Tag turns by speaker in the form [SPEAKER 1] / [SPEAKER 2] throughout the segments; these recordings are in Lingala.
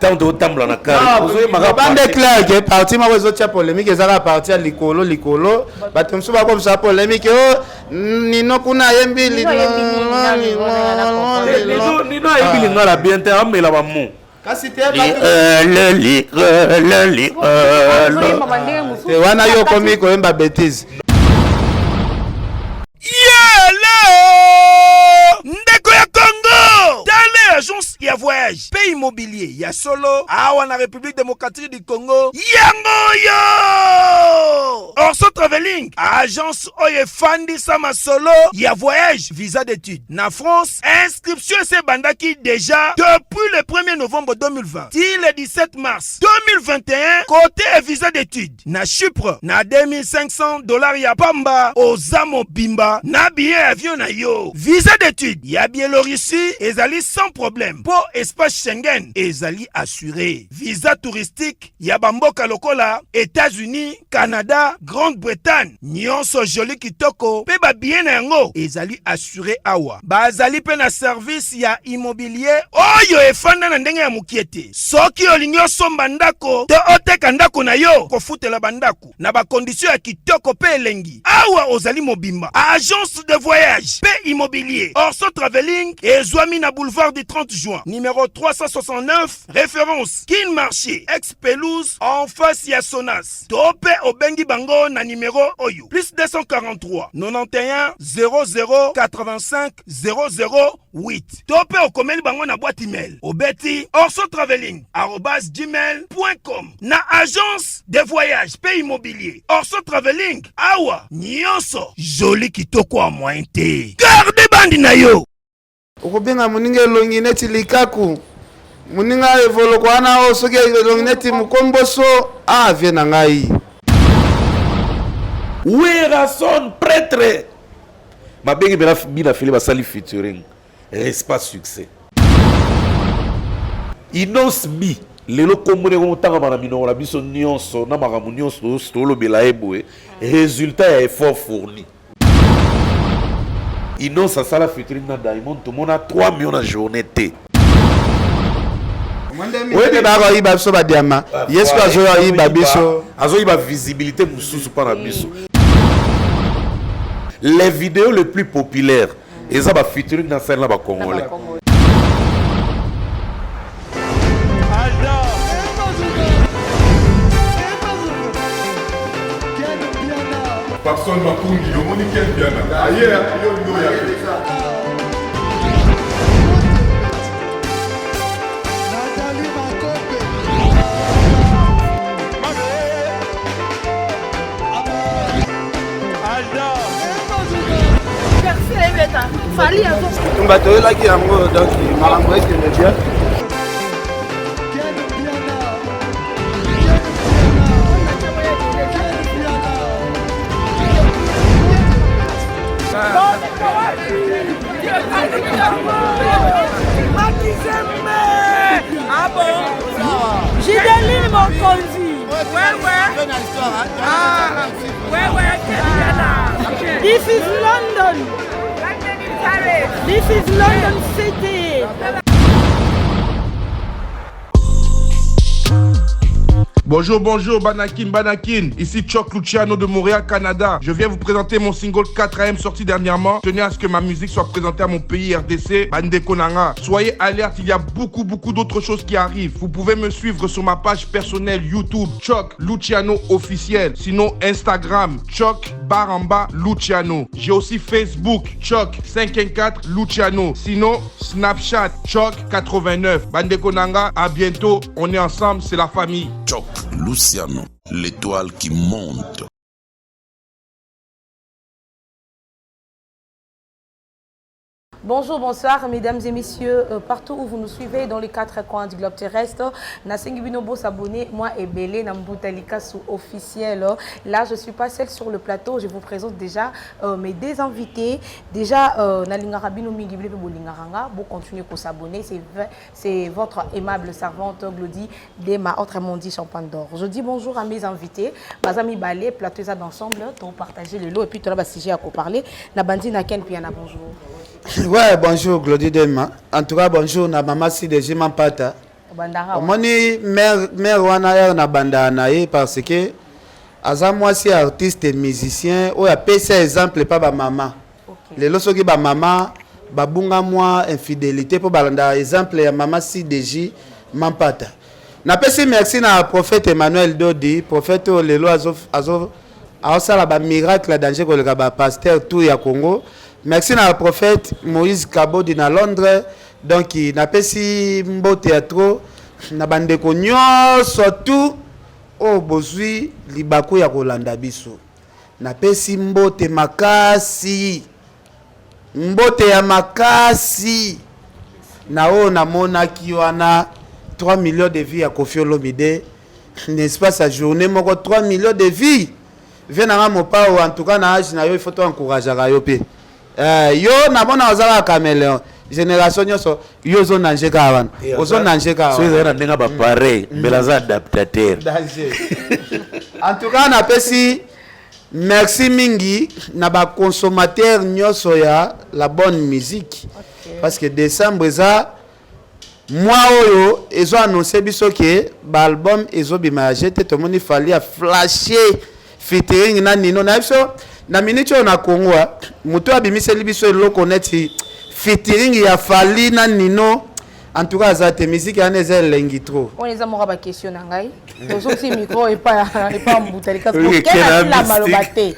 [SPEAKER 1] Ntango tokotambola na kare ozoyembaka
[SPEAKER 2] bande clair ke parti moko ezotia polémique, ezaka parti ya likolo likolo. Bato mosusu bakomisa polémique o Nino kuna ayembi.
[SPEAKER 1] Nino ayebi lingala bien te, amela bamo.
[SPEAKER 2] Kasi te wana yo okomi koyemba bétise.
[SPEAKER 3] Yele ndeko ya Congo, tala agence ya voyage mpe immobilier ya solo awa na République démocratique du Congo, yango oyo Orso Travelling, agence oyo efandisa masolo ya voyage, visa d'étude na France. Inscription ese ebandaki déjà depuis le 1er novembre 2020 ti le 17 mars 2021. Côté ya visa d'étude na Chypre, na 2500 $ ya pamba oza mobimba na billet avion na yo. Visa d'étude ya Biélorussie ezali sans problème mpo espace Schengen ezali assuré. Visa touristique ya bamboka lokola États-Unis, Canada, Grande-Bretagne, nyonso joli kitoko mpe babillet na yango ezali assuré. Awa bazali mpe na service ya immobilier oyo efanda na ndenge ya mokie te. Soki olingi osomba ndako to oteka ndako na yo, kofutela bandako na bacondition ya kitoko mpe elengi, awa ozali mobimba. Agence de voyage mpe immobilier Orso Travelling ezwami na boulevard du 30 juin, numéro 369, référence Kin Marché, ex Pelouse, en face ya Sonas, to mpe obengi bango na numéro oyo: plus 243 91 00 85 008, to mpe okomeli bango na boîte email, obeti orsotraveling@gmail.com. Na agence de voyage mpe immobilier Orso Travelling, awa nyonso joli kitoko ya moyen te. Garde bandi na yo.
[SPEAKER 2] Okobenga moninga elongi neti likaku, moninga evoloko wana oyo soki elongi neti mokomboso a vie na ngai.
[SPEAKER 1] Werrason prêtre babengi mpena bina fele, basali featuring, respect succès. Innoss'B lelo kombo ndenge otangama na minoko na biso nyonso na makambo nyonso tolobela ye boye, résultat ya effort fourni. Innoss asala featuring na Diamond, tomona 3 millions na journée te.
[SPEAKER 2] Oyebi bakoyiba biso badiama, ye soki azoyiba biso.
[SPEAKER 1] Azoyiba visibilité mosusu mpa na biso. Les vidéos les plus populaires eza bafeaturing na sali na bacongolais.
[SPEAKER 4] Papson Makungi, omoni Ken Piana aye yo ndo ya.
[SPEAKER 5] Nathalie Makope.
[SPEAKER 2] Tumba toyelaki yango, donc makambo ekende bien.
[SPEAKER 5] Ken Piana. Ken Piana. Ken Piana.
[SPEAKER 6] Ah bon? Gideline Mokonzi. Ouais. Ah, ouais, This is London. This is London City.
[SPEAKER 4] Bonjour, bonjour, Banakin, Banakin. Ici Choc Luciano de Montréal, Canada. Je viens vous présenter mon single 4AM sorti dernièrement. Tenez à ce que ma musique soit présentée à mon pays RDC, Bandeko na nga. Soyez alerte, il y a beaucoup, beaucoup d'autres choses qui arrivent. Vous pouvez me suivre sur ma page personnelle YouTube, Choc Luciano officiel. Sinon, Instagram, Choc _ Luciano. J'ai aussi Facebook, Choc 514 Luciano. Sinon, Snapchat, Choc 89. Bandeko na nga, à bientôt. On est ensemble, c'est la famille.
[SPEAKER 7] Choc Luciano, l'étoile qui monte.
[SPEAKER 8] Bonjour, bonsoir, mesdames et messieurs, partout où vous nous suivez dans les quatre coins du globe terrestre. Nasengi bino bo s'abonner, moi ebele, na Mbuta Likasu officiel. Là, je suis pas seule sur le plateau, je vous présente déjà mes deux invités. Déjà, nalingaka bino mingi bino bolingaka nga, bo continuer ko s'abonner, c'est votre aimable servante Glody Dema, autrement dit Champagne d'or. Je dis bonjour à mes invités, baza mibale, plateau eza d'ensemble, to partager le lot et puis to ba sujet à ko parler. Na bandi na Ken Piana, bonjour.
[SPEAKER 2] Ouais, bonjour Glody Dema. En tout cas, bonjour na Mama CDG Mampata. Omoni mère mère wana heure na bandaka na ye parce que aza mwasi ya artiste musicien oyo apesa exemple epa ba mama. Lelo soki ba mama babunga mwa infidelite mpo balanda exemple ya mama CDJ Mampata. Napesi merci na prophète Emmanuel Dodi, prophète oyo lelo azo azo aosala ba miracle ya danger koleka ba pasteur tout ya Congo. Merci na prophète Moïse Kabodi na Londres. Donc napesi mbote ya trop na bandeko nyonso tout oyo bozwi libaku ya kolanda biso. Napesi mbote makasi, mbote ya makasi na oyo namonaki wana 3 millions de vues ya Koffi Olomide n'est-ce pas sa journée moko 3 millions de vues. Vie na nga Mopao en tout cas na age na yo il faut to encourageaka yo pe. Eh, yo namona oza kaka caméléon génération nyonso yo ozo nanger kaka wana ozo nanger kaka
[SPEAKER 1] soki ezali na ndenge ya bapareil mbela aza adaptateur
[SPEAKER 2] danger en tout cas napesi merci mingi na baconsommateur nyonso ya la bonne musique okay. Parce que décembre eza mois oyo ezo annonce biso ke baalbum ezobima ya jete. Tomoni Fally aflashe featuring na Nino na biso na minute oyo na Congo. Moto abimiseli biso eloko neti featuring ya Fally na Nino, en tout cas aza te. Musique wana eza elengi trop.
[SPEAKER 8] Wana eza moko ya baquestion na ngai. Tozongisi micro epa epa Mbuta Likasi okena maloba te,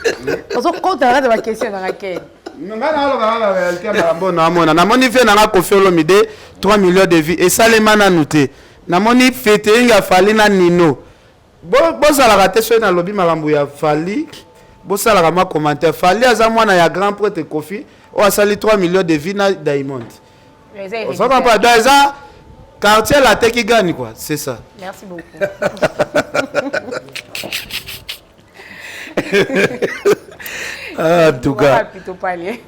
[SPEAKER 8] ozokota na kati ya baquestion na ngai ken.
[SPEAKER 2] Nga naloba kaka réalité ya makambo naamona. Namoni vie nanga Koffi Olomide 3 millions de vues esalema nanu te. Namoni featuring ya Fally na Nino. Bozalaka te soki nalobi makambo ya Fally, bosalaka mwa commentaire. Fally aza mwana ya grand prêtre Koffi oyo asali 3 millions de vues na Diamond. Ozo comprendre? Donc eza quartier latin qui gagne quoi, c'est ça.
[SPEAKER 8] Merci beaucoup.
[SPEAKER 1] Ah, en tout cas.
[SPEAKER 8] Plutôt parler.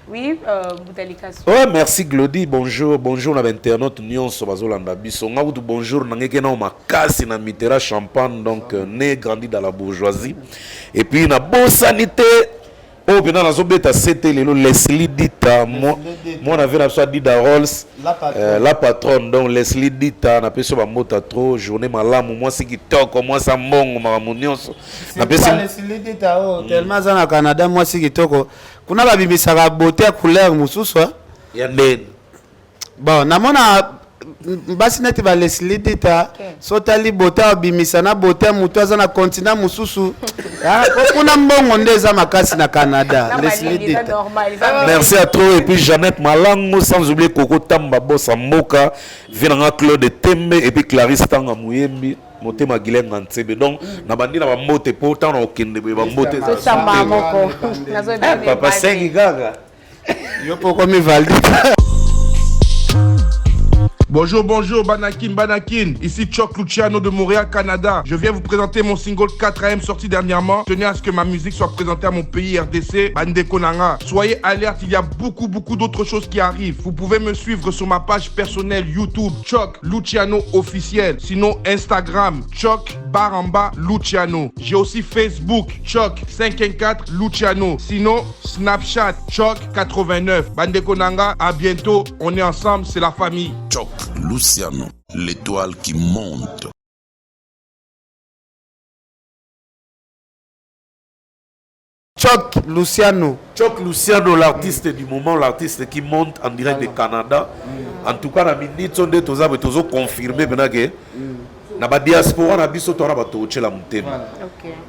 [SPEAKER 8] Oui, Mbuta Likasu.
[SPEAKER 1] Ouais, merci Glody. Bonjour, bonjour na internaute nyonso bazolanda biso. Nga kutu bonjour na ngeke na makasi na Mitera Champagne, donc né grandi dans la bourgeoisie. Et puis na bosani te oyo mpenza nazobeta sete lelo Leslie Dita, mwana ve na biso Adida Rolls,
[SPEAKER 2] la patronne,
[SPEAKER 1] la patronne. Donc Leslie Dita, napesi yo bambota trop, journée malamu, mwasi kitoko, mwasi ya mbongo, makambo nyonso napesi.
[SPEAKER 2] Leslie Dita oyo tellement aza na Canada, mwasi kitoko kuna, babimisaka beauté ya couleur mosusu.
[SPEAKER 1] Ya ndeni?
[SPEAKER 2] Bon, namona basi neti ba Leslie Dita, so otali beauté abimisa na beauté ya motu aza na continent mosusu. Ah, po kuna mbongo nde eza makasi na Canada.
[SPEAKER 8] Na
[SPEAKER 2] Leslie
[SPEAKER 8] Malili, eza
[SPEAKER 2] Dita.
[SPEAKER 8] normal, eza
[SPEAKER 1] Merci à trop. Et puis Jeannette Malango, sans oublier Coco Tamba Bossa Mboka, Venanga Claude Tembe, et puis Clarisse Tanga Muyembi, Motema Guylaine Ntsebe. Donc, na bandi na bambote po tant na okende boye bambote.
[SPEAKER 8] Tosamba moko.
[SPEAKER 1] Eh, papa sengi kaka.
[SPEAKER 2] Yo mpo okomi valide.
[SPEAKER 4] Bonjour, bonjour, Banakin, Banakin. Ici Chuck Luciano de Montréal, Canada. Je viens vous présenter mon single 4AM sorti dernièrement. Tenez à ce que ma musique soit présentée à mon pays RDC, Bandeko na nga. Soyez alerte, il y a beaucoup, beaucoup d'autres choses qui arrivent. Vous pouvez me suivre sur ma page personnelle YouTube, Chuck Luciano officiel. Sinon, Instagram, Chuck barre en bas Luciano. J'ai aussi Facebook, Chuck 514 Luciano. Sinon, Snapchat, Chuck 89. Bandeko na nga, à bientôt. On est ensemble, c'est la famille.
[SPEAKER 7] Choc Luciano, l'étoile qui monte.
[SPEAKER 2] Choc Luciano.
[SPEAKER 1] Choc Luciano, l'artiste du moment, l'artiste qui monte en direct de Canada. En tout cas, na minute nde toza boye, tozo confirmer maintenant que na ba diaspora na biso toza na bato totyela motema.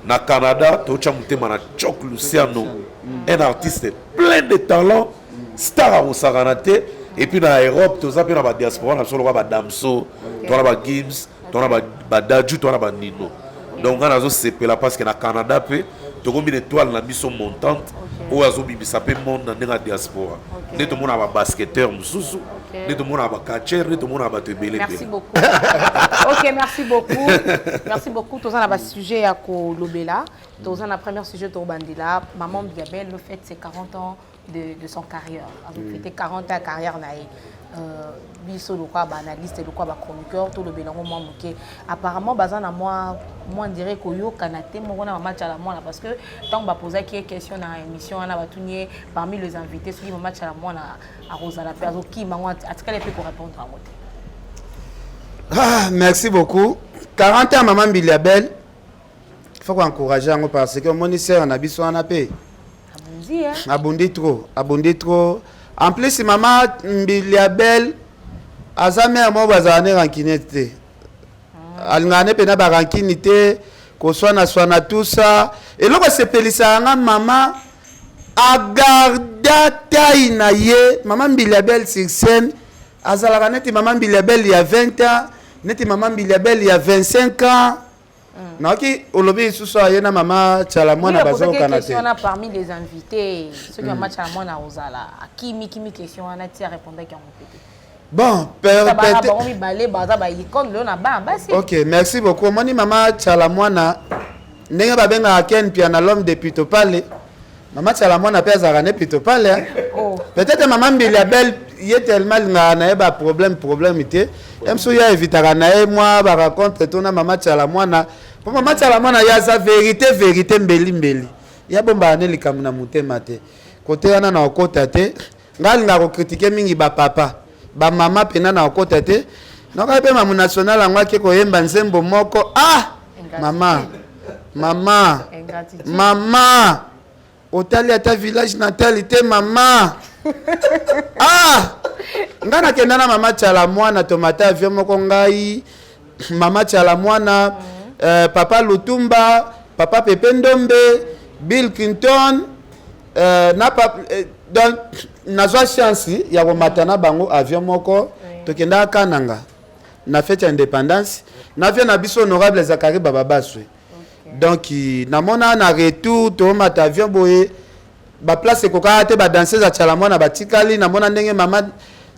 [SPEAKER 1] Na Canada totya motema na Choc Luciano, un artiste plein de talent, star akosakana te. Et puis na Europe toza mpe na badiaspora na biso lokola badamso, toza na bagims, toza na badaju, toza na banino. Donc ngai nazosepela parce que na Canada mpe tokomi na étoile na biso montante oyo azobimisa mpe monde na ndenge ya diaspora, nde tomona babasketteur mosusu, nde tomona bacatcheur, nde tomona bato ebele.
[SPEAKER 8] Merci
[SPEAKER 1] ebele.
[SPEAKER 8] beaucoup. Ok, merci beaucoup. Merci beaucoup. Toza na ba sujet ya kolobela. Toza na premier sujet tobandela. Maman Mbilia Bel fête ses 40 ans de son carrière. A fêté 40 ans carrière na ye. Biso lokwa ba analyste, lokwa ba chroniqueur, tolobela ngo mwa moke. Apparemment baza na mwa mwa dirait koyokana te moko na mama Tshala Mwana, parce que ntango bapozaki ye question na émission wana, batuni ye parmi les invités soki mama Tshala Mwana akozala mpe, azokima ngo, atikali mpe korépondre yango te.
[SPEAKER 2] Ah, merci beaucoup. 40 ans, maman Mbilia Belle. Il faut encourager yango parce que omoni sœur na biso wana pe.
[SPEAKER 8] Abundi, hein?
[SPEAKER 2] Abundi trop, abundi trop. En plus, maman Mbilia Belle, aza mère moko bazala ne rancune te. Alingaka ne pena ba rancune te, koswana swana tout ça. Eloko esepelisaka nga mama agarda taille na ye, maman Mbilia Belle sur scène azalaka neti mama Mbilia Belle ya 20 ans, neti mama Mbilia Belle ya 25 ans. Nayoki olobi lisusu aye na mama Tshala Mwana bazokana te.
[SPEAKER 8] Wana parmi les invités, soki mama Tshala Mwana ozala akimi kimi question wana ti arépondaki yango pe te.
[SPEAKER 2] Bon,
[SPEAKER 8] peut-être bango mibale baza ba icône lelo na bana basi.
[SPEAKER 2] OK, merci beaucoup. Omoni mama Tshala Mwana ndenge babengaka Ken Mpiana l'homme de Pitopale. Mama Tshala Mwana pe azalaka ne Pitopale. Hein?
[SPEAKER 8] Oh.
[SPEAKER 2] Peut-être mama Mbilia Belle ye tellement alingaka na ye ba problème problème te. Ye mosusu ye evitaka na ye mwa ba rencontre to na mama Tshala Mwana. Po mama Tshala Mwana ye aza vérité vérité mbeli mbeli. Ye abombaka ne likambo na motema te. Kote wana na okota te. Nga alingaka ko critiquer mingi ba papa. Ba mama pena na okota te. Nakoki pe mamu national yango ake koyemba nzembo moko. Ah! Mama. Mama. Mama. Otali ata village natal te mama. Ah! Nga nakenda na mama Tshala Mwana tomata avion moko ngai mama Tshala Mwana, papa Lutumba, papa Pepe Ndombe, Bill Clinton, na papa, donc nazwa chance ya komata na bango avion moko, tokendaka Kananga na fête ya indépendance na avion na biso honorable Zacharie Bababaswe. Donc namona na retour tomata avion boye ba place ekokaka te, ba danseuse ya Tshala Mwana batikali. Namona ndenge mama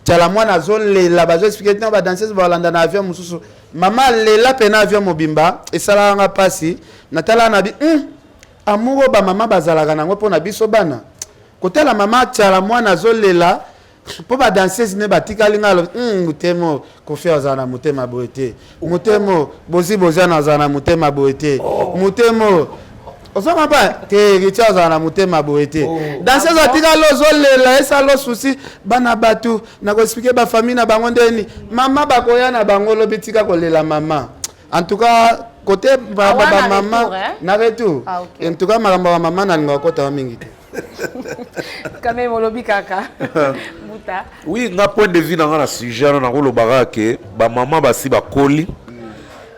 [SPEAKER 2] Tshala Mwana azolela, bazo expliquer te ba danseuse balanda na avion mosusu. Mama alela pena avion mobimba, esalaka nga pasi. Natalaka na bi, amour oyo ba mama bazalaka nango mpona biso bana. Kotala mama Tshala Mwana azolela mpo ba danseuse ne batikali, nga alobi, motema Koffi azala na motema boye te, motema Bozi Boziana azala na motema boye te, motema ozonga pa te Richard azala na motema boye te. Danseuse atikali ozolela, esala souci bana bato na koexpliquer ba famille na bango ndeni mama bakoya na bango lobi, tika kolela mama. En tout cas côté ba, ba, ba, mama na retour.
[SPEAKER 8] Ah, okay.
[SPEAKER 2] En tout cas makambo ya mama nalingaka kota mingi te.
[SPEAKER 8] Quand même olobi kaka Mbuta.
[SPEAKER 1] Oui, nga point de vue na nga na sujet wana nakolobaka ke ba mama basi bakoli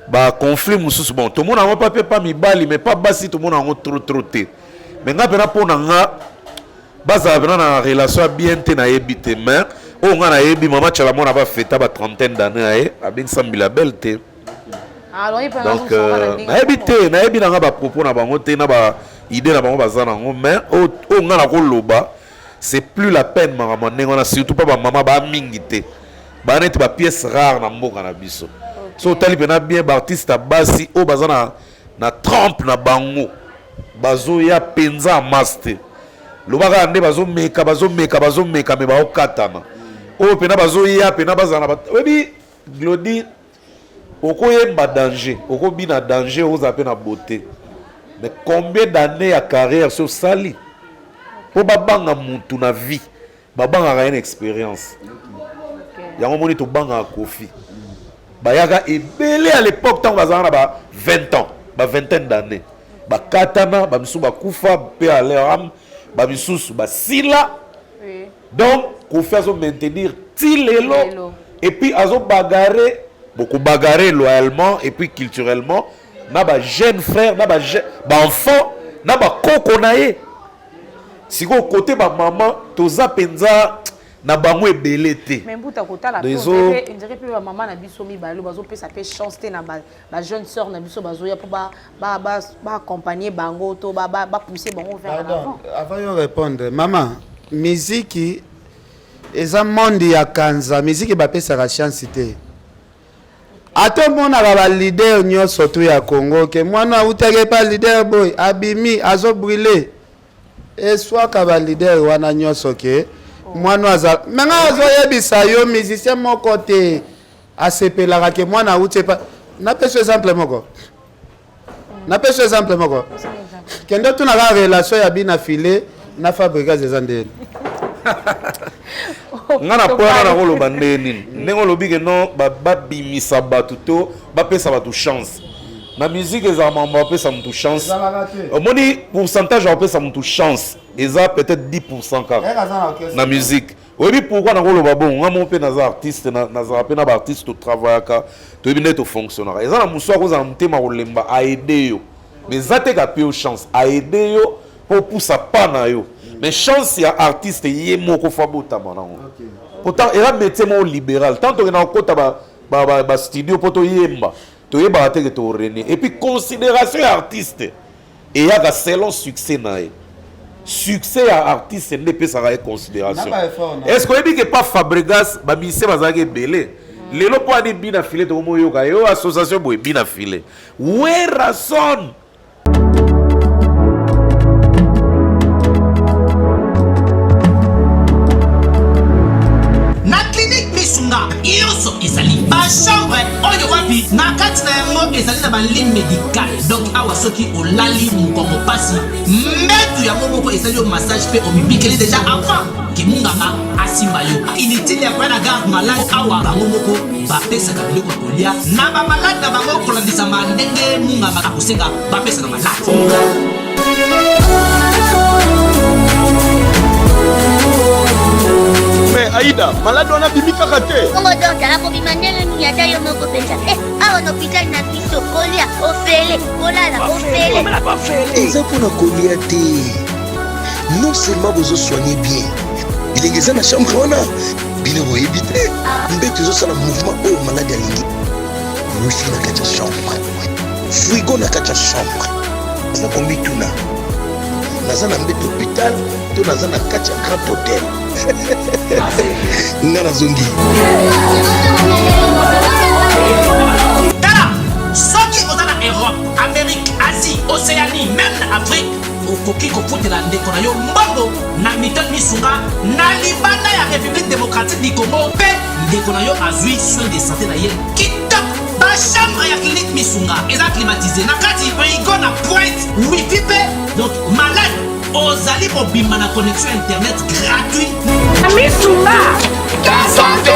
[SPEAKER 1] ba conflit mosusu, bon tomona yango pa pe pa mibali mais pa basi tomona yango trop trop te. Mais nga pena mpo na nga bazala pena na relation ya bien te, nayebi te, mais oyo nga nayebi mama Tshala Mwana ba feta ba trentaine d'années na ye abengisa Mbilia Belle te. Donc nayebi te, nayebi na nga ba propos na bango te na ba idée na bango baza nango, mais oyo nga nakoloba c'est plus la peine makambo ya ndenge wana, surtout pa bamama ba mingi te, ba neti ba pièces rares na mboka na biso. So otali mpena bien ba artiste ya basi oyo baza na trempe na bango bazoya mpenza en masse te, loba kaka nde bazomeka bazomeka bazomeka me baokatana oyo mpena bazoya mpena bazala na oyebi Glody okoyemba danger, okobina danger, okozala mpe na beauté, mais combien d'années ya carrière so osali mpo babanga mutu na vie, babangaka ye na expérience. Yango moni tobangaka Koffi, bayaka ebele à l'époque ntango bazalaka na ba 20 ans, ba vingtaine d'années, bakatana, bamisusu bakufa mpe à leur âme, bamisusu basila. Donc Koffi azo maintenir ti lelo et puis azo bagarrer, beaucoup bagarrer loyalement et puis culturellement na ba jeune frère, na ba ba enfant, na ba koko na ye. Siko côté ba maman toza penza na bango ebele te.
[SPEAKER 8] Mais mbuta kotala
[SPEAKER 1] Désolé.
[SPEAKER 8] on dirait pe ba maman na biso mibale bazo pesa pe chance te na ba jeune sœur na biso bazo ya po ba accompagner bango to ba pousser bango vers l'avant.
[SPEAKER 2] Avant yo répondre, maman, musique eza monde ya kanza, musique bapesaka chance te. Ata omonaka ba leader nyonso tu ya Congo ke mwana autaki pa leader boy abimi azo brûler. Eswaka ba leader wana nyonso ke mwana aza menga azoyebisa yo musicien moko te asepelaka ke mwana auti pa. Napesa exemple moko. Napesa exemple moko. Kende tunaka relation ya bina filet na Fabregas eza ndeni.
[SPEAKER 1] Nga na po wana nakoloba nde nini? Ndenge olobi ke non, babimisa bato to bapesa bato chance. Na musique ezala mambo bapesa motu chance. Omoni pourcentage ya kopesa motu chance eza peut-être 10% kaka na musique. Oyebi pourquoi nakoloba bongo? Nga moko mpe naza artiste, nazala mpe na baartiste, totravaillaka, toyebi nde tofonctionnaka. Eza na mosu akozala motema kolemba aide yo, mais eza te kape yo chance, aide yo mpo opusa pa na yo. Mais chance ya artiste ye moko fo abotama nango. Pourtant eza métier moko libéral. Tant tokenda kokota bastudio mpo toyemba, toyebaka te ke torene. Et puis considération ya artiste eyaka selon succès na ye. Succès ya artiste nde epesaka ye considération. Est ce que oyebi ke pa Fabregas bamusicien bazalaki ebele? Lelo mpo ani bina file tokomoyoka yo association boye bina file Werrason.
[SPEAKER 9] Na clinique Misunga nyonso ezali bachambre oyo wapi na kati na yango ezali na balit médical. Donc awa soki olali mokongo pasi, mbetu yango moko esali yo massage mpe omibikeli deja avant kimunganga asimba yo. Inutile ya koya na garde malade, awa bango moko bapesaka biloko ya kolia na bamalade na bango kolandisama ndenge munganga akosenga bapesa na malade.
[SPEAKER 10] Mais Aïda, malade wana abimi kaka te.
[SPEAKER 11] Bongo docteur akobima ndenge nini ata yo moko mpenza? Eh, awa na hôpital na biso kolia ofele, kolala ofele.
[SPEAKER 12] Eza mpo na kolia te. Non seulement bozo soigner bien, bilenge eza na chambre wana, bino boyebi te. Mbeto ezosala mouvement oyo malade alingi. Wifi na kati ya chambre, frigo na kati ya chambre. Naza komituna, naza na mbeto hôpital to naza na kati ya grand hôtel? Nga nazongi.
[SPEAKER 9] Tala, soki oza na Europe, Amérique, Asie, Océanie, même na Afrique, okoki kofutela ndeko na yo mbongo na Mutuelle Misunga na libanda ya République démocratique du Congo mpe ndeko na yo azwi soin de santé na ye kitoko. Bachambre ya clinique Misunga eza climatisé, na kati frigo na pointe, wifi mpe donc malade ozali kobima na connexion internet gratuit.
[SPEAKER 6] Misunga, ta santé,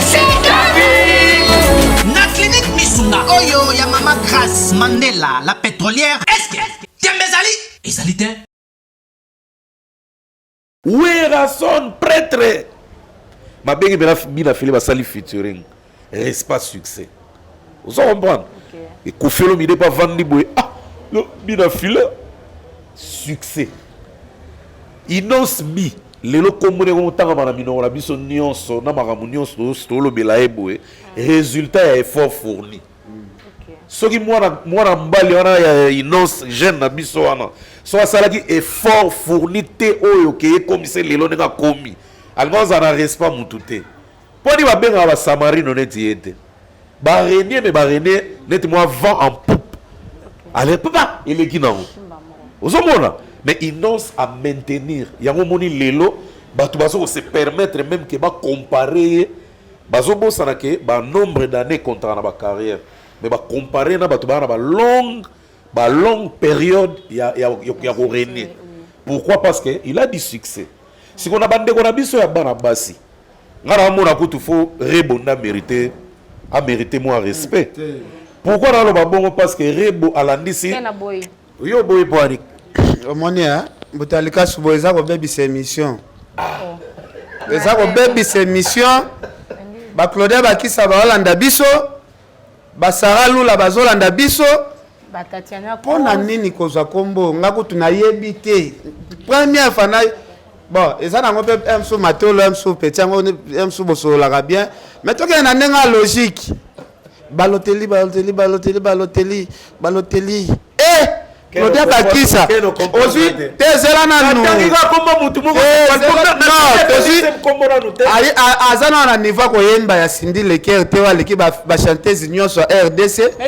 [SPEAKER 6] c'est ta vie.
[SPEAKER 9] Na clinique Misunga oyo ya mama Grace Mandela la pétrolière, est-ce que tembe ezali? Ezali te.
[SPEAKER 1] Werrason prêtre babengi mpena bina file basali featuring respect succès, ozo comprendre? Ekofi Olomide mpe avandi boye, ah bina file succès. Innoss'B lelo kombo ndenge motangama na minoko na biso nyonso na makambo nyonso tolobela ye boye, résultat ya effort fourni. Soki mwana mwana mobali wana ya Innoss, jeune na biso wana, so asalaki effort fourni te oyo ke ekomisa lelo ndenge akomi, alingi azala na respect mutu te. Mpo nini babengaka basamarino neti ye te? Barenie me barenie neti mwa vent en poupe, ale papa eleki nango, ozomona. Mais Innoss a maintenir yango. Omoni lelo bato bazo kose permettre même ke bacompare ye, bazobosana ke banombre d'année comptaka na bacarrière, mais bacompare na bato baa na balongue balongue période ya korenier. Pourquoi? Parce que il a du succès. Sikoyo na bandeko na biso ya bana basi, nga na amona kutu fo Rebo nde amérite, amérite mwa respect. Pourquoi naloba bongo? Parce que Rebo alandisi yo boye po ani.
[SPEAKER 2] Omoni mbuta likasu boye eza kobebisa émission, eza kobebisa émission. Baclaudia Bakisa baolanda biso, basara Lula bazolanda biso. Mpo na nini kozwa nkombo nga kutu nayebi te? Première fois na bon, eza nango mpe msu matolo, msu peti yango, msu bosololaka bien, mais tokende na ndenge ya logique. Baloteli, baloteli, baloteli, baloteli, baloteli e Claudia Bakisa ozwi te, ezela nanu, aza nano na niveau koyemba ya Cindy Le Cœur te. Aleki bachanteuse nyonso ya RDC.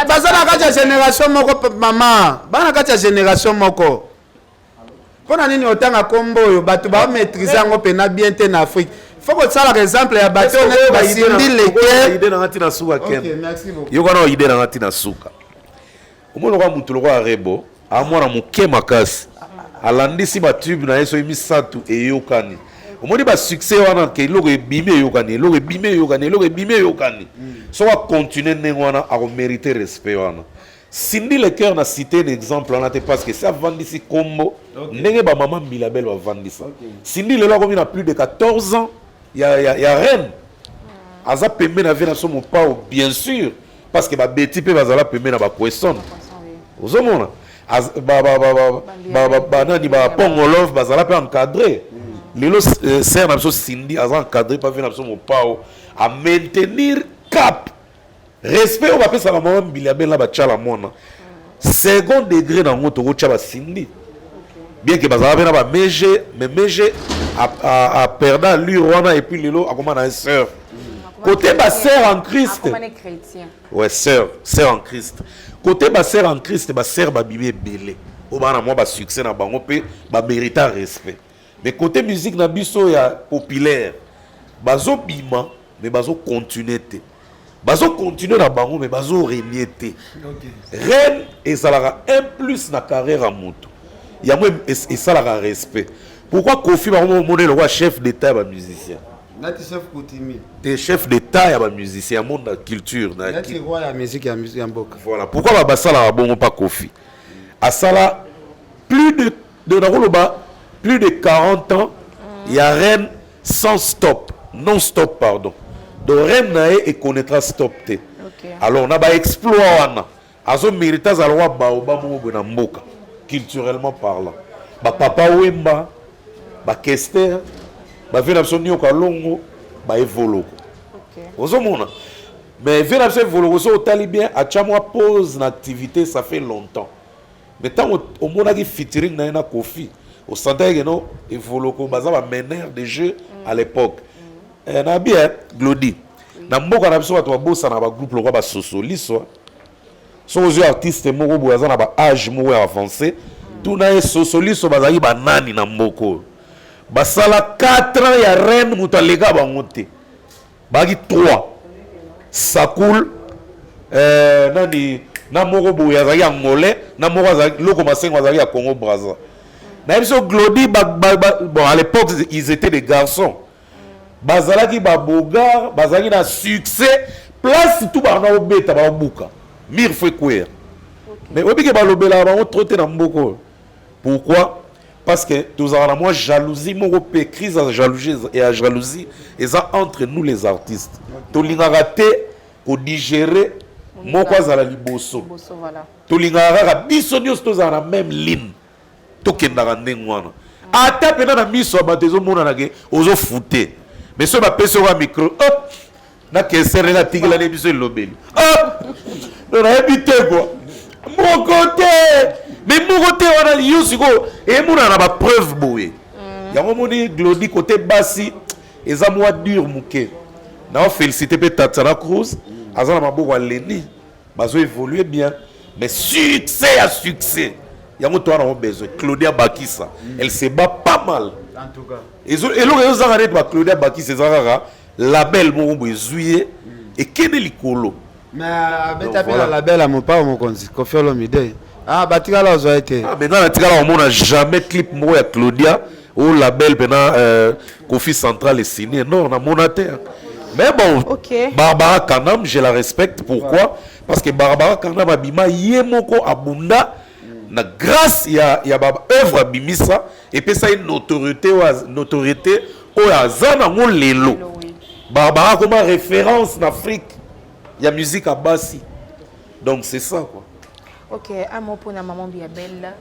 [SPEAKER 2] Baza na kati ya génération moko, mama, baa na kati ya génération moko. Mpo na nini otanga nkombo oyo bato bamaîtrise yango mpena bien te na Afrique? Faut kosalaka exemple ya bato neti baCindy Le Cœur.
[SPEAKER 1] Idée nanga ntina suka, ken yokana idée nanga ntina suka. Omoni lokola motu lokola Rebo, amwana moke makasi, alandisi batube na ye soki misato eyokani. Omoni basuccès wana ke eloko ebimi eyokani, eloko ebimi eyokani, eloko ebimi eyokani. Soki acontinue ndenge wana, akomérite respect wana. Cindy Le Cœur na cité un exemple wana te, parce que si avandisi kombo ndenge bamama Mbilabel bavandisa. Cindy lelo akomi na plus de 14 ans ya reine. Aza pembe na vie na so mopao, bien sûr, parce que babeti mpe bazala pembe na bapoisson. Ozomona banani, bapongolove bazala mpe encadré. Lelo sœur na biso Cindy aza encadré pa vie na biso mopao, amaintenir cap, respect oyo bapesaka mama Mbiliabel na batiala mwana. Second degré nango tokotya baCindy, bien que bazala mpe na bamege, mais mege aperda allure wana. Et puis lelo akoma na ye sœur, côté basœur en Christ. Ouais, sœur, sœur en Christ. Côté basœur en Christ, basœur babimi ebele oyo baa na mwa basuccès na bango mpe bamérita respect. Mais côté musique na biso ya populaire, bazobima mais bazocontinue te. Bazocontinue na bango mais bazorégner te. Règne ezalaka un plus na carrière ya moto, yango esalaka respect. Pourquoi Kofi bango omona eloko ya chef d'état ya bamusicien?
[SPEAKER 2] Nati chef coutumier.
[SPEAKER 1] Te, chef d'état ya bamusicien ya monde ya culture na
[SPEAKER 2] nati roi ya musique, ya musique ya mboka.
[SPEAKER 1] Voilà pourquoi basalaka bongo. Mpa Kofi asala plus de nakoloba plus de 40 ans ya règne sans stop, non stop, pardon. Donc règne na ye econnaîtra stop te. Alors na baexploit wana, azomérite azala wa baoba moko boye na mboka, culturellement parlant. Bapapa Wemba, bakester, bavie na biso Nioka Longo, baevoloko, ozomona. Mais vie na biso Evoloko, so otali bien, atya mwa pause na activité, ça fait longtemps. Mais ntango omonaki featuring na ye na Kofi, osantaki ke no, Evoloko baza bameneur de jeu à l'époque. Na bien Glodi, na mboka na biso bato babosana bagroupe lokwa basosoliso. Soki ozwi artiste moko boye aza na baage moko ya avancé, tuna ye sosoliso bazalaki banani na mboka oyo. Basala 4 ans ya règne, moto aleka bango te. Bazalaki 3, Sakul, nani na moko boye azalaki angolais, na moko azalaki Loko Masengo, azalaki ya Congo Braza. Nayebi so Glodi bon, à l'époque ils étaient des garçons, bazalaki babogar, bazalaki na succès. Place tout bana obeta, baobuka mur, faut ekweya. Mais oyebi ke balobelaka bango trop te na mboka oyo. Pourquoi? Parce que tozalaka na mwa jalousie moko mpe, crise ya jalousie, ya jalousie eza entre nous les artistes. Tolingaka te kodigérer moko azala liboso. Tolingaka kaka biso nyonso tozala na même ligne, tokendaka ndenge wana. Ata mpena na miso ya bato ezomonana ke ozofute, mais soki bapesi oka micro, hop, na kester ndenge atikelani biso elobeli, hop, donc nayebi te kua moko te. Mais moko te wana, yo sikoyo emonana na bapreuve boye. Yango omoni Glodi, côté basi eza mwa dur moke. Na félicité mpe Tatiana Cruz, aza na maboko ya Leni, bazo évoluer bien. Mais succès ya succès yango toa nango besoin. Claudia Bakisa, elle se bat pas mal.
[SPEAKER 2] En tout cas.
[SPEAKER 1] Eloko ezozanga neti baclaudia Bakisa eza kaka label moko boye ezwi ye, ekende likolo.
[SPEAKER 2] Mais abeta mpe na label ya mopao mokonzi Kofi Olomide. Ah, batikala ozwa ye te.
[SPEAKER 1] Ah, mais nga natikala komona jamais clip moko ya Claudia oyo label mpena Kofi Central esigné. Non, namona te. Mais bon, Barbara Kanam, je la respecte. Pourquoi? Parce que Barbara Kanam abima ye moko, abunda na grâce ya baœuvre abimisa, epesa ye notoriété, notoriété oyo aza nango lelo. Barbara akoma référence na Afrique ya musique ya basi. Donc c'est ça quoi.
[SPEAKER 8] Ok, un mot pour la maman Biabel na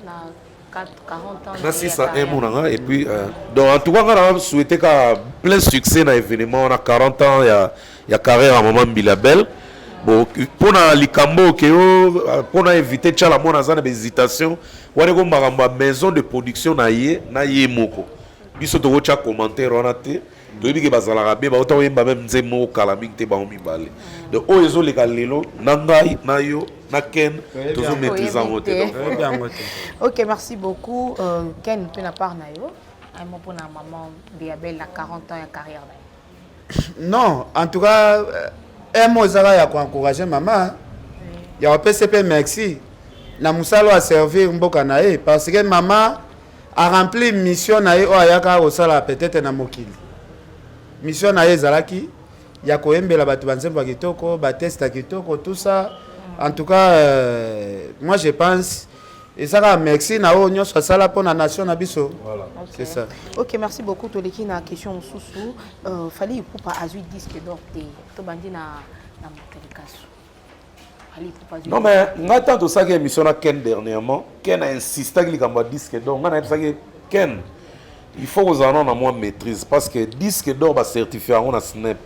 [SPEAKER 8] 4, 40 ans.
[SPEAKER 1] Na sisa un mot nanga et puis donc en tout cas nga na souhaité ka plein succès na événement na 40 ans ya carrière ya maman Mbilabel. Bon, mpona likambo oke o mpona éviter tiala mwana aza na bahésitation wana, eko makambo ya maison de production na ye na ye moko, biso tokotya commentaire wana te. Toyebi ke bazalaka bien, bauta koyemba même nzembo moko kala mingi te, bango mibale. Donc oyo ezoleka lelo na ngai na yo na Ken, tozomaîtrise yango te. Donc
[SPEAKER 2] Oyebi yango te.
[SPEAKER 8] Ok, merci beaucoup. Ken, mpe na part na yo, un mot pour la maman Biabel na 40 ans ya carrière na ye.
[SPEAKER 2] Non, en tout cas un mot ezaka ya koencourage mama, ya kopesa mpe merci na mosala oyo aservir mboka na ye, parce que mama Aremplir mission na ye oyo ayaka kosala peut-être na mokili. Mission na ye ezalaki ya koyembela bato banzembo ya kitoko, ba test ya kitoko, tout ça. En tout cas, moi je pense eza kaka merci na oyo nyonso asala mpo na nation na biso.
[SPEAKER 1] Voilà.
[SPEAKER 2] C'est ça.
[SPEAKER 8] Ok, merci beaucoup. Toleki na question mosusu. Fally Ipupa azwi disque d'or te. Tobandi na Motelikasu. Fally Ipupa azwi
[SPEAKER 1] Non mais ngai ntango tosalaki émission na Ken dernièrement, Ken a insistaki likambo ya disque d'or. Ngai nayebisaki Ken, il faut kozala nano na mwa maîtrise parce que disque d'or bacertifie yango na SNEP.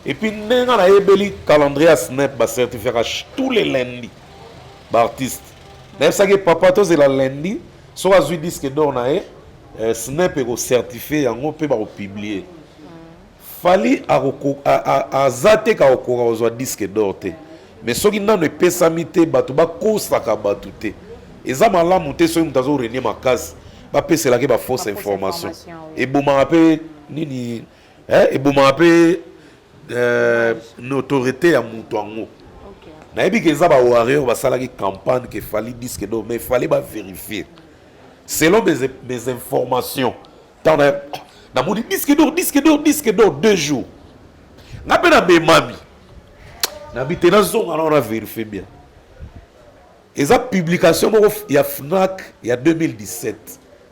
[SPEAKER 1] Et puis ndenge ngai nayebeli calendrier ya SNEP, bacertifiaka tous les lundis baartiste. Nayebisaki papa tozela lundi, soki azwi disque d'or na ye, SNEP ekocertifie yango mpe bakopublie. Fally aza te ka kokoka kozwa disque d'or te, mais soki nano epesami te, bato bakosaka bato te. Eza malamu te soki moto azorenie makasi, bapeselaki ba fausse information. Ebomaka mpe nini, ebomaka mpe notoriété ya moto yango. Nayebi ke eza bawarrior basalaki campagne ke Fally disque d'or, mais Fally bavérifier selon mes informations. Ntango namoni disque d'or, disque d'or, disque d'or 2 jours, nga mpe namemami nabi te, nazonga na wana vérifie bien. Eza publication moko ya FNAC ya 2017,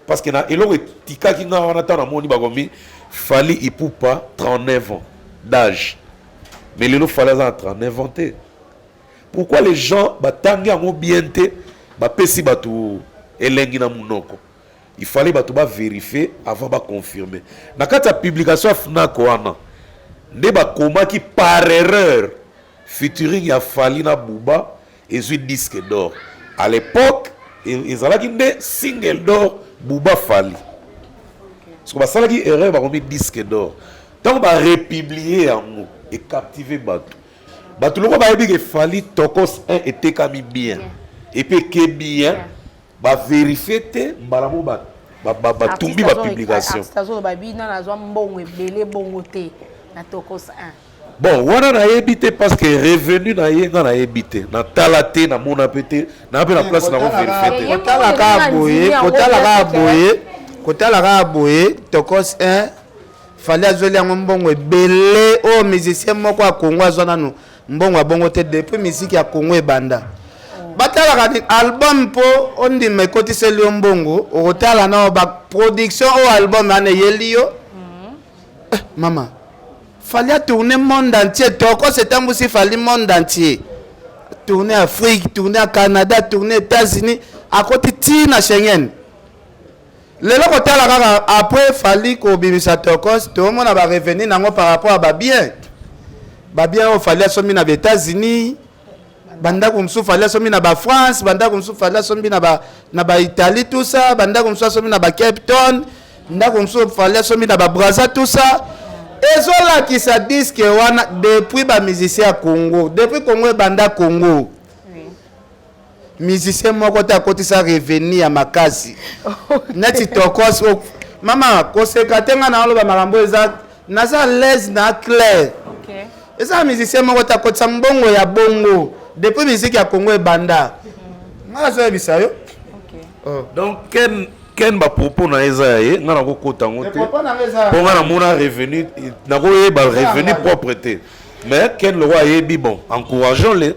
[SPEAKER 1] parce que na eloko etikaki nga wana, ntango namoni bakomi Fally Ipupa 39 ans d'âge, mais lelo Fally aza na 39 ans te. Pourquoi les gens batangi yango bien te, bapesi bato elengi na monoko? Il fallait bato bavérifie avant baconfirme. Na kati ya publication ya FNAC wana nde bakomaki par erreur featuring ya Fally na Buba ezwi disque d'or. À l'époque ezalaki nde single d'or Buba Fally. Soki basalaki erreur, bakomi disque d'or. Ntango barepublie yango, ecaptive bato. Bato loko bayebi ke Fally Tokos 1 etekami bien et puis eke bien, baverifie te, mbala mo batumbi bapublication.
[SPEAKER 8] Azoloba bina nazwa mbongo ebele bongo te na Tokos 1.
[SPEAKER 1] Bon, wana nayebi te, parce que revenu na ye nga nayebi te, natala te, namona mpe te, naa mpe na place nango verifie te.
[SPEAKER 2] Kotala kaka boye, kotala kaka boye, kotala kaka boye, Tokos 1, Fally azweli yango mbongo ebele oyo musicien moko ya Congo azwa nanu mbongo ya bongo te depuis musique ya Congo ebanda. Batalaka ni album mpo ondima ekotiseli yo mbongo, okotala nao baproduction oyo album wana eyeli yo. Mama, Fally atourne monde entier. Tokos etambusi Fally monde entier, tourne Afrique, tourne Canada, tourne États-Unis, akoti ti na Schengen. Lelo kotala kaka après Fally kobimisa Tokos, toomona barevenu nango par rapport ya babien, babien oyo Fally asombi na baÉtats-Unis, bandako mosusu Fally asombi na bafrance, bandako mosusu Fally asombi na baItalie, tout ça, bandako mosusu asombi na baCape Town, ndako mosusu Fally asombi na baBraza, tout ça ezolakisa disque wana. Depuis bamusicien ya Congo, depuis Congo ebanda, Congo musicien moko te akotisa revenu ya makasi neti Tokos. Mama, koseka te, ngai naoloba makambo eza naza l'aise na clair. Eza musicien moko te akotisa mbongo ya bongo depuis musique ya Congo ebanda. Ngai nazoyebisa yo.
[SPEAKER 1] Donc Ken, bapropos na ye eza ya ye, ngai nakokota yango te mpo ngai namona revenu, nakoyeba revenu propre te. Mais Ken loko ayebi, bon, encourageons le.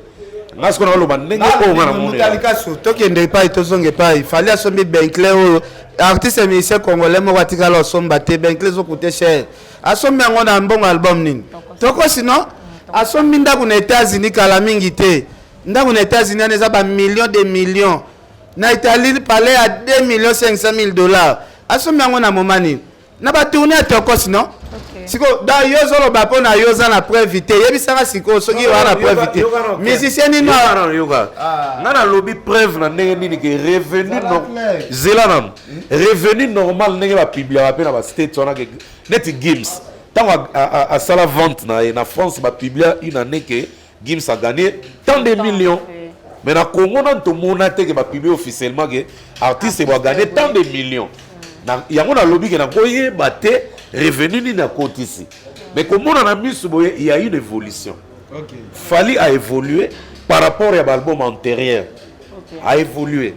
[SPEAKER 1] Ngai sikoyo nakoloba ndenge oyo ngai namoni.
[SPEAKER 2] Likasu, tokende epai, tozonga epai. Fally asombi Bentley oyo artiste musicien congolais moko atikala osomba te. Bentley ezocoûter cher. Asombi yango na mbongo album nini? Tokos, non? Asombi ndako na États-Unis kala mingi te. Ndako na États-Unis wana eza bamillion de millions. Na Italie, palais ya 2 millions 500 000 dollars. Asombi yango na moma nini? Na batourne ya Tokos, non? Sikoyo da yo ozoloba mpo na yo oza na preuve te. Yebisaka sikoyo soki oza na preuve te, musicien nini?
[SPEAKER 1] Yoka, nga nalobi preuve na ndenge nini ke revenu, zela nanu, revenu normal ndenge bapubliaka mpe na bastates wana, ke neti Gims, ntango asala vente na ye na France, bapublia une année ke Gims a gagné tant de millions. Mais na Congo nanu tomona te ke bapublie officiellement ke artiste bo a gagné tant de millions. Yango nalobi ke nakoyeba te revenu nini akotisi, mais komona na miso boye, il y a une évolution. Fally a évolué par rapport ya baalbum antérieur, a évolué.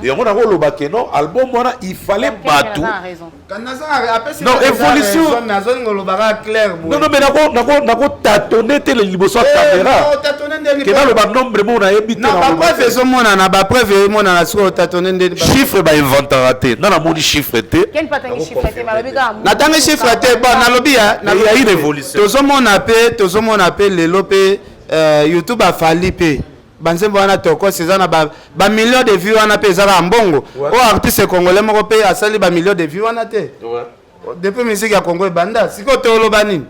[SPEAKER 1] Yango nakoloba ke non, album wana il fallait bato. Non, évolution. Non, non, mais nako nako nako tâtonner te liboso ya caméra. Ke naloba nombre moko nayebi te.
[SPEAKER 2] Non, ba preuve ezomonana, ba preuve emonana sikoyo tâtonner nde.
[SPEAKER 1] Chiffre ba inventaka te. Nga namoni chiffre te.
[SPEAKER 8] Ken mpe atangi chiffre te, balobi kaka.
[SPEAKER 2] Natangi chiffre te, bon nalobi ya.
[SPEAKER 1] Il y a une évolution.
[SPEAKER 2] Tozomona mpe, tozomona mpe lelo mpe YouTube afali mpe. Banzembo wana tokos eza na ba, ba millions de vues wana mpe eza kaka mbongo. Oyo artiste congolais moko mpe asali ba millions de vues wana te. Depuis musique ya Congo ebanda, sikoyo toloba nini?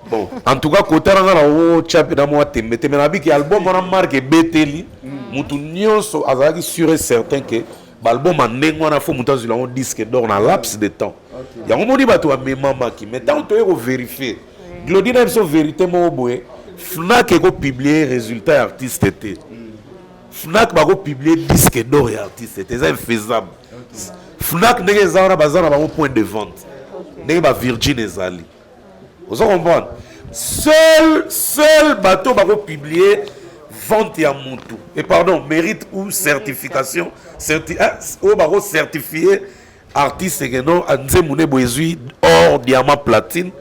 [SPEAKER 1] Bon, en tout cas, kota na nga na otya mpe na mwa tembe te, mais nabiki album wana marque ebeteli mutu nyonso azalaki sûr et certain ke baalbum ya ndenge wana fo moto azwila yango disque d'or na laps de temps. Yango moni bato bamemamaki, mais ntango toye kovérifie, Glody na biso vérité moko boye, Fnac ekopublie résultat ya artiste te. Fnac bakopublie disque d'or ya artiste te, eza infaisable. Fnac ndenge eza wana, baza na bango point de vente ndenge ba Virgin ezali, ozo comprendre? Seul bato bakopublie vente ya mutu, et pardon, mérite ou certification, oyo bakocertifie artiste ke non, nzembo nde boye ezwi or, diamant, platine.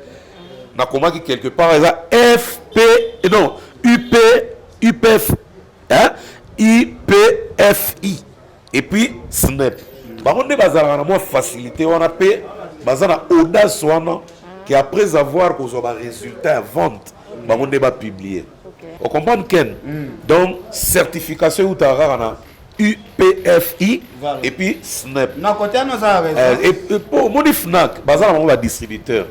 [SPEAKER 1] Nakomaki quelque part eza FP, non, UP, UPF, hein? IPFI et puis SNEP. Bango nde bazalaka na mwa facilité wana mpe baza na audace wana ke après avoir kozwa ba résultat ya vente, bango nde bapublier. Ocomprendre, Ken? Donc certification eutaka kaka na UPFI et puis SNEP.
[SPEAKER 2] Na côté wana oza raison.
[SPEAKER 1] Et po omoni Fnac baza na bango badistributeur,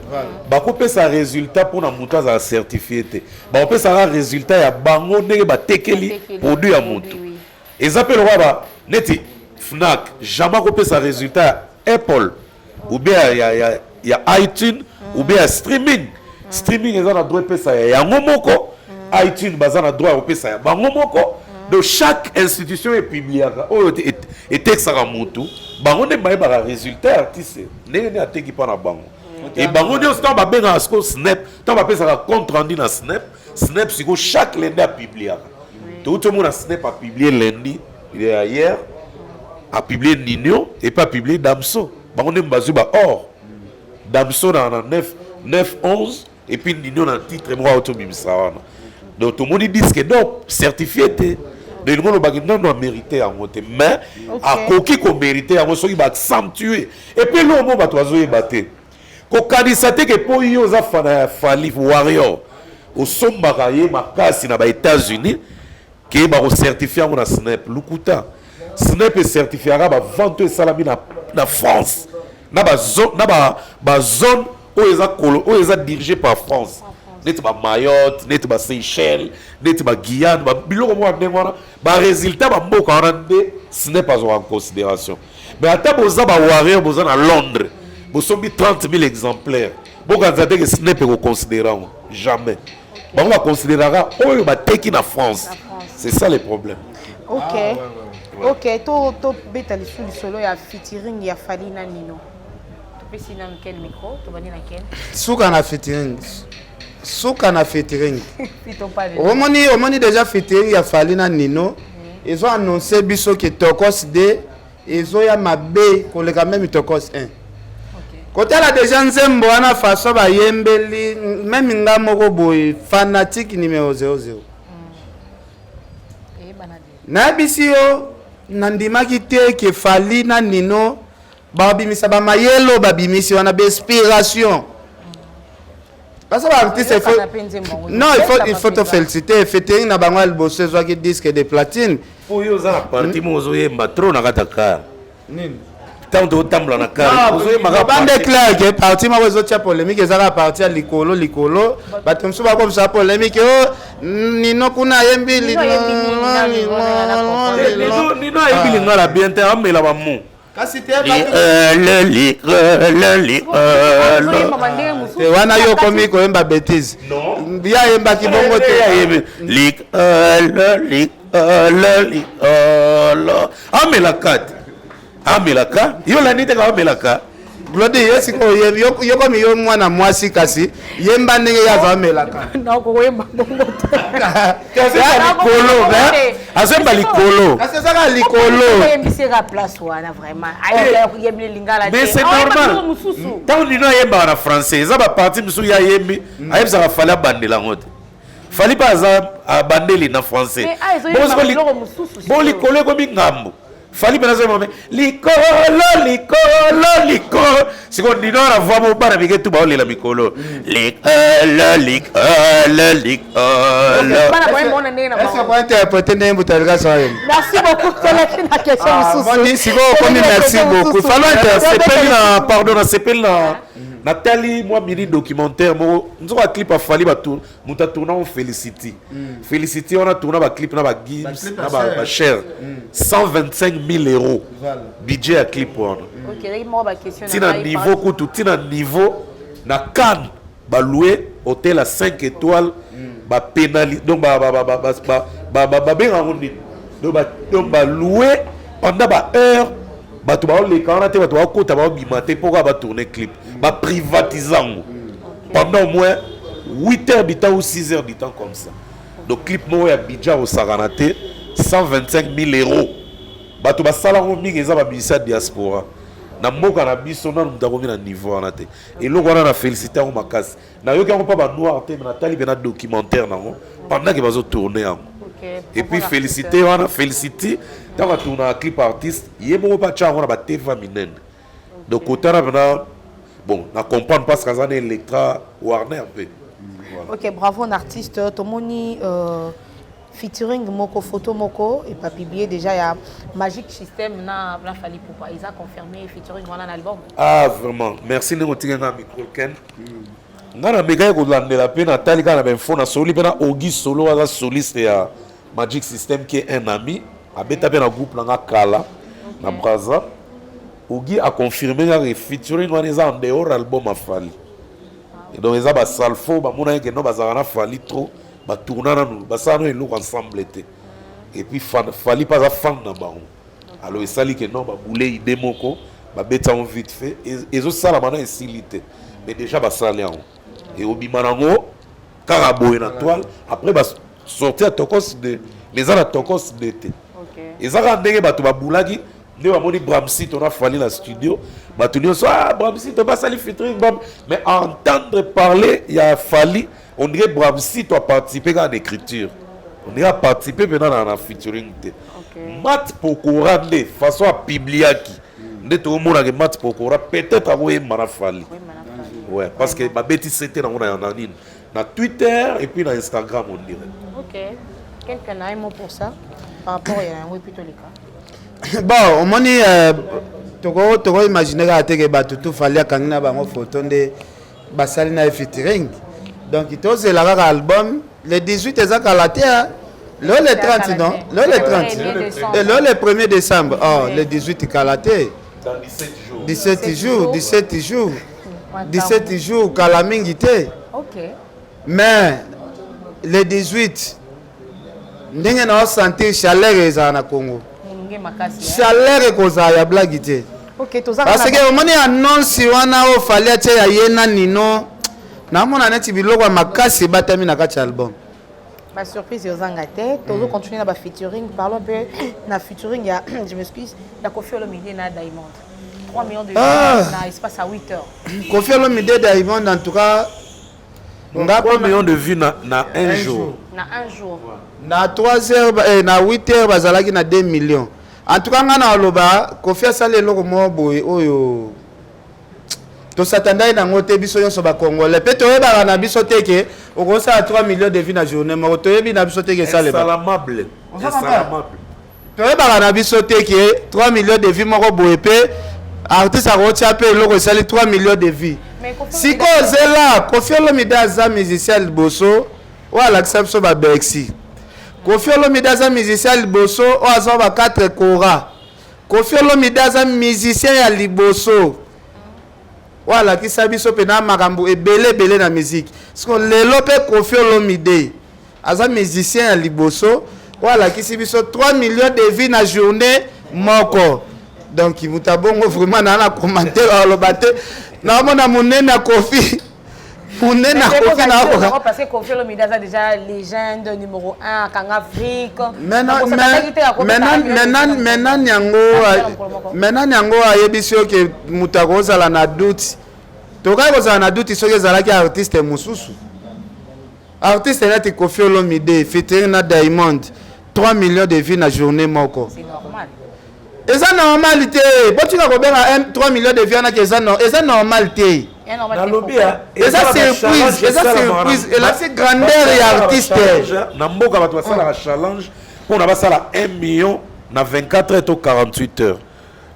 [SPEAKER 1] bakopesa résultat mpona moto azala certifié te, bakopesaka résultat ya bango ndenge batekeli produit ya motu. Eza mpe lokola ba neti Fnac jamais akopesa résultat ya Apple ou bien ya iTunes ou bien ya streaming. Streaming eza na droit epesa ya yango moko, iTunes baza na droit ya kopesa ya bango moko. Donc chaque institution epubliaka oyo etekisaka motu, bango nde bayebaka résultat ya artiste ndenge nde ateki mpa na bango. E bango nyonso ntango babengaka sikoyo SNEP, ntango bapesaka compte rendu na SNEP, SNEP sikoyo chaque lundi apubliaka. Touti omona SNEP apublie lundi ya hier, apublie Nino et puis apublie Damso. Bango nde bazwi ba or Damso na 9 9 11 et puis Nino na titre moko auti obimisa wana. Donc tomoni disque d'or certifié te, donc elingi olobaki nano amérité yango te, mais akoki komérite yango soki baaccentuer. Et puis eloko moko bato bazoyeba te, kokanisa te ke mpo yo oza fana ya Fally, warrior, osombaka ye makasi na ba-États-Unis, ke bakocertifie yango na SNEP. Lukuta. SNEP ecertifiaka bavente oyo esalami na France, na bazone oyo eza oyo eza dirigé par France, neti bamayotte, neti baseychelles, neti baguyane, biloko moko ya ndenge wana. Baresultat bamboka wana nde SNEP azwaka en considération. Mais ata boza bawarrior, boza na Londres, bosombi 30 000 exemplaires, bokanisa te ke SNEP ekoconsidéra yango. Jamais. Bango baconsidéraka oyo bateki na France. C'est ça le problème.
[SPEAKER 8] Ok, tobeta lisusu lisolo ya featuring ya Fally na Nino. Topesi nanu Ken micro, tobandi na Ken.
[SPEAKER 2] Suka na featuring, suka na featuring.
[SPEAKER 8] Pito pale.
[SPEAKER 2] Omoni déjà featuring ya Fally na Nino ezo annonce biso ke Tokos 2 ezoya mabe koleka même Tokos 1. Kotala déjà nzembo wana, façon bayembeli, même nga moko boye fanatique numéro 00, nayebisi yo, nandimaki te ke Fally na Nino babimisa bamayelo babimisi wana, bainspiration. Parce que baartiste, il faut, non, il faut te féliciter. Featuring na bango ya liboso ezwaki disque de platine.
[SPEAKER 1] Oyo oza na parti moko ozoyemba trop na kati ya car.
[SPEAKER 2] Nini?
[SPEAKER 1] Ntango totambola na car, ozoyembaka.
[SPEAKER 2] Bande clair ke parti moko ezotia polémique eza kaka parti ya likolo likolo. Bato mosusu bakomisa polémique o Nino kuna ayembi.
[SPEAKER 1] Nino ayebi lingala bien te, amela bamu.
[SPEAKER 2] Kasi te te wana yo okomi koyemba bétise. Ye ayembaki bongo te.
[SPEAKER 1] Ayebi likolo likolo likolo, amelaka te, amelaka. Yo olandi te ka amelaka.
[SPEAKER 2] Glodi, ye sikoyo yo komi yo mwana mwasi, kasi yemba ndenge ye aza amelaka.
[SPEAKER 8] Nakokoyemba bongo te.
[SPEAKER 1] Likolo. Azoyemba likolo.
[SPEAKER 2] Kasi ezaka likolo.
[SPEAKER 8] Oyembiseka place wana vraiment. Ayokaka koyembela lingala te.
[SPEAKER 1] Mais c'est normal. Ntango Nino ayembaka na français, eza baparti mosusu ye ayembi, ayebisaka Fally abandela yango te. Fally mpe aza abandeli na français.
[SPEAKER 8] Mais ah, ezoyemba biloko mosusu.
[SPEAKER 1] Bon, likolo ekomi ngambo. Fally mpe nazoyemba me likolo likolo likolo. Sikoyo Nino na voix moko bana mike tu baolela mikolo. Likolo likolo likolo.
[SPEAKER 8] Bana boyemba wana ndenge na
[SPEAKER 2] bango. Est-ce qu'on interprète ndenge Mbuta Likasu ayemba?
[SPEAKER 8] Merci beaucoup. Tolaki na question mosusu.
[SPEAKER 2] Mondi sikoyo okomi merci beaucoup. Fallait
[SPEAKER 1] interpréter na pardon na sepeli na natali mwa mini documentaire moko nzoka clip ya Fally bato moto atourna ngo Felicity. Felicity wana tourna baclip na bagims na bacher 125 000 euros budget ya clip wana.
[SPEAKER 8] Ok, ezalaki moko ba question na
[SPEAKER 1] ntina
[SPEAKER 8] ngai.
[SPEAKER 1] Niveau kutu ntina niveau na Cannes baloué hôtel à 5 étoiles, bapénali donc babengaka yango nini, donc baloué pendant ba heure, bato baoleka wana te, bato baokota baobima te mpo kaka batourne clip, baprivatise yango pendant au moins 8 heures du temps ou 6 heures du temps comme ça. Donc clip moko ya budget akosakana te, 125 000 euros. Bato basala yango mingi eza bamusicien ya diaspora. Na mboka na biso nanu moto akomi na niveau wana te. Eloko wana na félicité yango makasi. Nayoki yango mpa banoir te, me natali mpe na documentaire nango pendant ke bazotourne yango. Et puis félicité wana, félicité ntango atournaka clip artiste ye moko mpe atya yango na bateva minene. Donc kotana mpena bon na comprendre parce que aza na Electra Warner mpe. Voilà.
[SPEAKER 8] Ok, bravo un artiste. Tomoni featuring moko, photo moko et pas publié déjà ya Magic System na Fally Ipupa. Ils ont confirmé featuring wana na album.
[SPEAKER 1] Ah vraiment, merci ndenge otinga nga micro Ken. Nga na mekaki kolandela mpe natali kaka na bainfo, nasoli mpe na Ogi Solo, aza soliste ya Magic System qui est un ami, abeta mpe na groupe na nga kala na Braza. Ogi a confirmé kaka featuring wana eza en dehors album ya Fally. Et donc eza basalfo bamonaki ke no bazalaka na Fally trop, batourna nanu basala nano eloko ensemble te. Et puis Fally mpe aza fan na bango. Alors esali ke non babule idée moko babeti yango vite fait, ezosalama na esili te, mais déjà basali yango ekobima nango kaka boye na toile après basorti ya Tokos 2. Mais eza na Tokos 2 te, eza kaka ndenge bato babulaki nde bamoni Bramsito na Fally na studio, bato nyonso ah Bramsito basali featuring Bram, mais à entendre parler ya Fally, on dirait Bramsito a participé kaka na écriture, on dirait aparticipe mpena na featuring te. Mat Pokora nde façon apubliaki nde tokomonaka Mat Pokora peut-être akoyemba na Fally, ouais, parce que babeti sete nango na nini na Twitter et puis na Instagram on dirait.
[SPEAKER 8] Ok. Quelqu'un a un mot pour ça par rapport à yango et puis toleka.
[SPEAKER 2] Bon, omoni toko imagine kaka te ke bato tu Fally akangi na bango photo nde basali na ye featuring. Donc tozela kaka album le 18, eza kala te, hein. Lelo le 30, non, lelo le 30 et lelo le 1er décembre. Oh, le 18 kala te.
[SPEAKER 1] Dans 17 jours.
[SPEAKER 2] 17 jours, 17 jours, 17 jours, kala mingi te. Mais le 18, ndenge na osentir chaleur ezala na Congo,
[SPEAKER 8] Molunge makasi.
[SPEAKER 2] Chaleur ekozala ya blague te.
[SPEAKER 8] Ok, toza
[SPEAKER 2] Parce que omoni annonce wana oyo Fally atie ya ye na Nino, namona neti biloko ya makasi ebatami na kati ya album.
[SPEAKER 8] Basurprise ozanga te. Tozo continuer na bafeaturing. Parlons un peu na featuring ya, je m'excuse, ya Koffi Olomide na Diamond, 3 millions de
[SPEAKER 2] Ah.
[SPEAKER 8] vues na espace à 8 heures.
[SPEAKER 2] Koffi Olomide, Diamond, en tout cas nga
[SPEAKER 1] 3 millions de vues na un jour.
[SPEAKER 8] Na un jour.
[SPEAKER 2] Na 3 heures na 8 heures bazalaki na 2 millions. En tout cas nga na oloba Koffi asali eloko moko boye oyo tosatandaki nango te. Biso nyonso bacongolais mpe toyebaka na biso te ke okosala 3 millions de vues na journée moko. Toyebi na biso te ke esalema.
[SPEAKER 1] Insalamable. Insalamable.
[SPEAKER 2] Toyebaka na biso te ke 3 millions de vues moko boye mpe artiste akotia mpe eloko esali 3 millions de vues.
[SPEAKER 8] Mais Koffi
[SPEAKER 2] Sikoyo zela, Koffi Olomide aza musicien ya liboso oyo alakisa biso babexi. Koffi Olomide aza musicien ya liboso oyo aza ba 4 kora. Koffi Olomide aza musicien ya liboso oyo alakisa biso mpena makambo ebele ebele na musique. Siko lelo mpe Koffi Olomide aza musicien ya liboso oyo alakisi biso 3 millions de vues na journée moko. Donc moto abongo vraiment naa na commentaire aloba te. Naomona monene ya Koffi. Monene ya Koffi na akoka.
[SPEAKER 8] Parce que Koffi Olomide aza déjà légende numéro 1 akanga Afrique.
[SPEAKER 2] Mais nani yango mais nani yango ayebisi yo ke moto akozala na doute? Tokaki kozala na doute soki ezalaki artiste mosusu. Artiste neti Koffi Olomide featuring na Diamond 3 millions de vues na journée moko.
[SPEAKER 8] C'est normal.
[SPEAKER 2] Eza normal te. Botika kobenga 3 millions de vues wana ke eza no, eza normal te.
[SPEAKER 1] Nalobi
[SPEAKER 2] eza surprise, eza surprise, elakisi grandeur ya artiste.
[SPEAKER 1] Na mboka bato basalaka challenge mpona basala 1 million na 24 heures to 48 heures.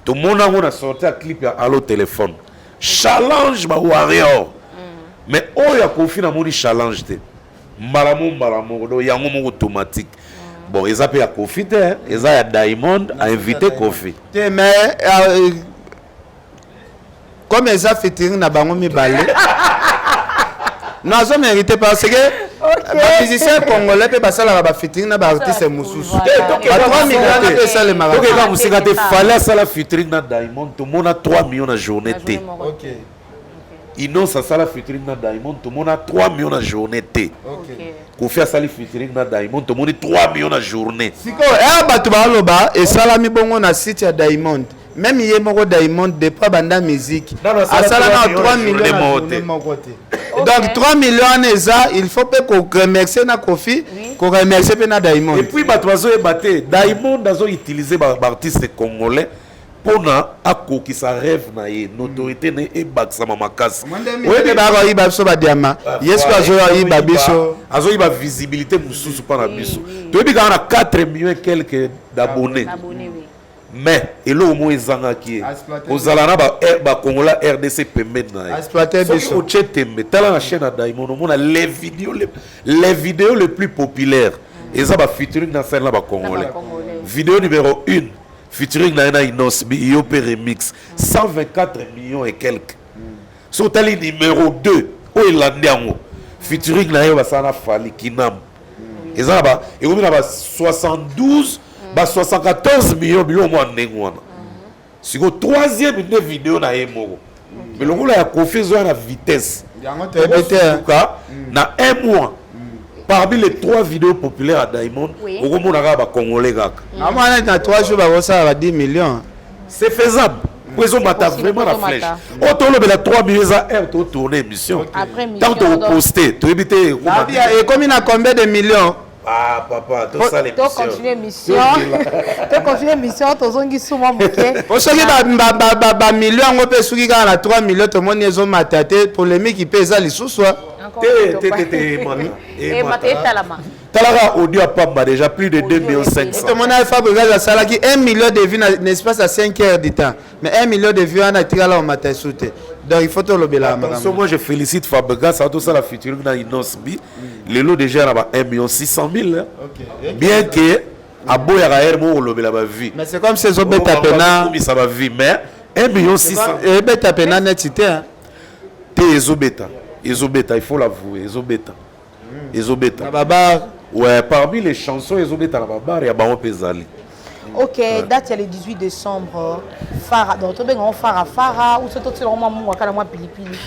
[SPEAKER 1] Tomona yango na sortie ya clip ya Allo Téléphone. Challenge ba warrior. Mais oyo ya Koffi namoni challenge te. Mbala moko mbala moko donc yango moko automatique. Bon eza pe ya Koffi te, eza ya Diamond a invité Koffi.
[SPEAKER 2] Te mais euh, comme eza featuring na bango mibale non azo mérité parce que okay. ba musiciens congolais pe basalaka ba featuring na ba artistes mosusu. Ba 3 millions na pe esalemaka.
[SPEAKER 1] Tokeka mosika te fallait asala featuring na Diamond tomona 3 millions na journée te.
[SPEAKER 2] Okay.
[SPEAKER 1] Innos asala featuring na Diamond tomona 3 millions na journée te.
[SPEAKER 2] Okay.
[SPEAKER 1] Koffi asali featuring na Diamond tomoni 3 millions na journée.
[SPEAKER 2] Sikoyo eh bato baloba esalami bongo na site ya Diamond. Même ye moko Diamond depuis abanda musique asala na 3 millions na journée moko te. Donc 3 millions wana eza il faut pe ko remercier na Koffi, ko remercier pe na Diamond.
[SPEAKER 1] Et puis bato bazoyeba te Diamond azo utiliser ba artistes congolais pona akokisa rêve na ye notoriété na ye ebakisama makasi.
[SPEAKER 2] Oyebi bakoyiba biso ba diama ye soki azoyiba biso
[SPEAKER 1] azoyiba visibilité mosusu mpa na biso. Toyebi kaka na 4 millions et quelques d'abonnés. Mais eloko moko ezangaki ye kozala na ba Congolais RDC pembeni na ye. Soki otie tembe tala na chaîne ya Diamond omona les vidéos les vidéos les plus populaires eza ba featuring na scène na ba Congolais. Vidéo numéro 1 featuring na ye na Innoss'B yo pe remix 124 millions et quelques. Soki otali numéro 2 oyo elandi yango featuring na ye basala na Fally Kinam eza na ba ekomi na ba 72 ba 74 millions biloko mwa ndenge wana. Sikoyo troisième nde video na ye moko mais lokola ya Koffi ezoya na vitesse
[SPEAKER 2] yango toyebi te
[SPEAKER 1] na un mois parmi les trois vidéos populaires à Diamond okomona kaka ba congolais kaka
[SPEAKER 2] amwana na 3 jours bakosala ba 10 millions.
[SPEAKER 1] C'est faisable. Po ezomata vraiment na flèche. Oyo tolobela 3 millions eza heure to tourner émission. Tant to poster toyebi te
[SPEAKER 2] ekomi na combien de millions?
[SPEAKER 1] Ah papa, tosala
[SPEAKER 8] émission. To continuer émission. To continuer émission, tozongi suma moke.
[SPEAKER 2] Po soki ba ba ba ba millions yango pe soki kaka na 3 millions tomoni ezomata te, polémique pe eza lisusu.
[SPEAKER 1] Te te te te mata.
[SPEAKER 8] E mata etalama.
[SPEAKER 1] Talaka audio ya pamba déjà plus de 2 millions 500.
[SPEAKER 2] Tomoni Fabregas asalaki 1 million de vues na espace ya 5 heures du temps. Mais 1 million de vues wana etikala komata esu te. Donc il faut tolobela makambo.
[SPEAKER 1] Attention, moi je félicite Fabregas, atosala featuring na Innoss'B. Lelo déjà na ba 1 million 600 000.
[SPEAKER 2] Okay.
[SPEAKER 1] Bien que aboyaka heure moko kolobela ba vues.
[SPEAKER 2] Mais c'est comme si ezobeta pena.
[SPEAKER 1] Komisa ba vues mais 1 million 600.
[SPEAKER 2] Ebeta pena neti te.
[SPEAKER 1] Te ezobeta. Ezobeta, il faut l'avouer, ezobeta. Ezobeta.
[SPEAKER 2] Na ba bar.
[SPEAKER 1] Ouais, parmi les chansons ezobeta na ba bar ya bango pe ezali.
[SPEAKER 8] Ok, date ya le 18 décembre. Farah, donc tobenga ngo Farah Farah ou soto tilo mwa mungu akala mwa pilipili.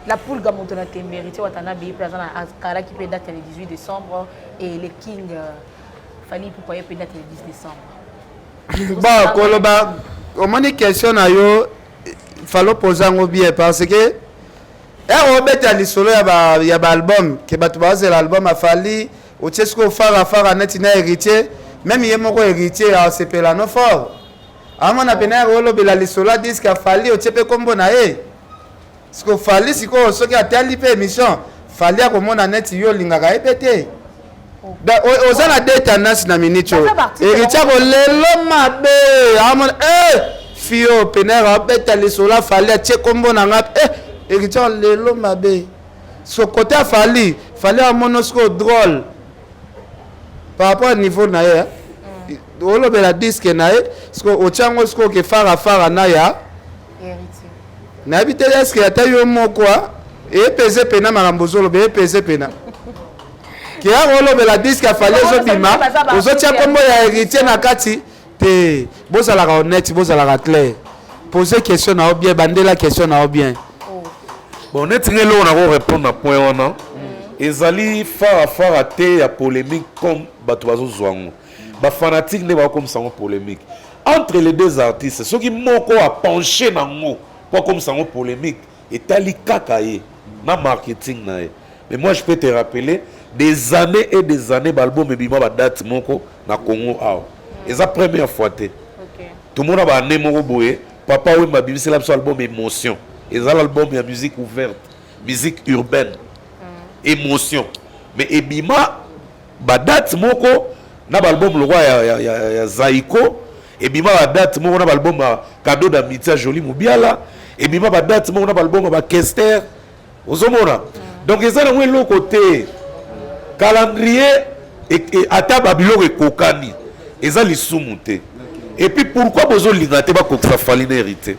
[SPEAKER 8] La poule gamoto na tembe Héritier Watanabe pe azana akalaki pe date ya le 18 décembre et le King Fally Ipupa ye pe date ya le 10 décembre.
[SPEAKER 2] Bon, koloba omoni question na yo fallait poser yango bien parce que eh obeta lisolo ya ba ya ba album ke bato bazela album afali otie sikoyo fara fara neti na héritier même ye moko héritier asepela no fort amona pena ya olobela lisolo ya disque afali otie mpe kombo na ye sikoyo Fally sikoyo soki atali mpe émission Fally akomona neti yo olingaka ye mpe te. Donc, oza na deux tendances na minute oyo. Héritier akolelo mabe amona eh fio pener abeta lisolo ya Fally atie kombo na nga eh héritier alelo mabe. So côté ya Fally, Fally amona sikoyo drôle par rapport à niveau na ye. Olobela disque na ye sikoyo otia yango sikoyo ke fara fara na ya nayebi te est-ce que ata yo moko epese pena makambo ozoloba epese pena ke ya kolobela disque ya Fally ezobima ozotia kombo ya héritier na kati te. Bozalaka honnête, bozalaka clair, pose question na yo bien, bandela question na yo bien.
[SPEAKER 1] Bon, neti ngai eloko nako répondre na point wana, ezali fara fara te ya polémique comme bato bazozwa yango. Bafanatique nde bakokomisa yango polémique entre les deux artistes. Soki moko apenche nango mpo akomisa yango polémique, etali kaka ye na marketing na ye. Mais moi, je peux te rappeler des années et des années, baalbum ebima badate moko na Congo awa. Eza première fois te. Tomona baane moko boye, Papa Wemba abimisela biso album Émotion. Eza l'album ya musique ouverte, musique urbaine, Émotion. Mais ebima badate moko na baalbum lokwa ya Zaiko, ebima badate moko na baalbum ya Cadeau d'amitié ya Joli Mobiala, ebima badate moko na baalbum ya bakester. Ozomona, donc eza nango eloko te. Calendrier ata babiloko ekokani, eza lisumu te. Et puis pourquoi bozolinga te bakokisa Fally na Héritier?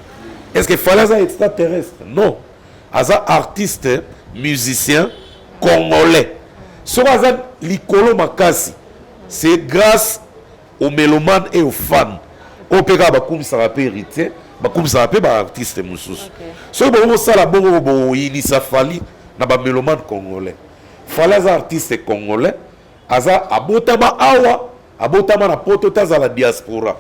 [SPEAKER 1] Est ce que Fally aza extraterrestre? Non, aza artiste musicien congolais. Soki aza likolo makasi, c'est grâce aux mélomanes et aux fans oyo mpe kaka bakumisaka mpe Héritier, bakumisaka mpe baartiste mosusu. Soki bongo kosala bongo, boyinisa Fally na bamélomane congolais. Fally aza artiste congolais, aza abotama awa, abotama na Poto te, azala diaspora,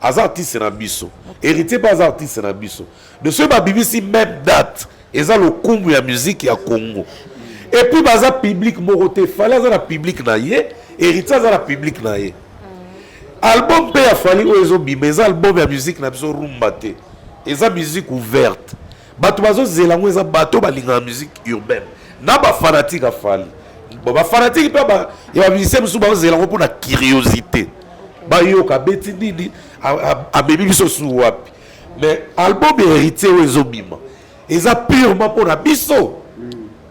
[SPEAKER 1] aza artiste na biso. Héritier mpe aza artiste na biso. De soki babimisi même date, eza lokumu ya musique ya Congo. Et puis baza public moko te. Fally aza na public na ye, Héritier aza na public na ye. Album mpe ya Fally oyo ezobima eza album ya musique na biso rumba te, eza musique ouverte. Bato bazozela yango eza bato balingaka musique urbaine na bafanatique ya Fally. Bon, bafanatique mpe ya bamusicien mosusu bazozela yango mpona curiosité, bayoka abeti nini, amemi biso su wapi. Mais album ya Héritier oyo ezobima eza purement mpona biso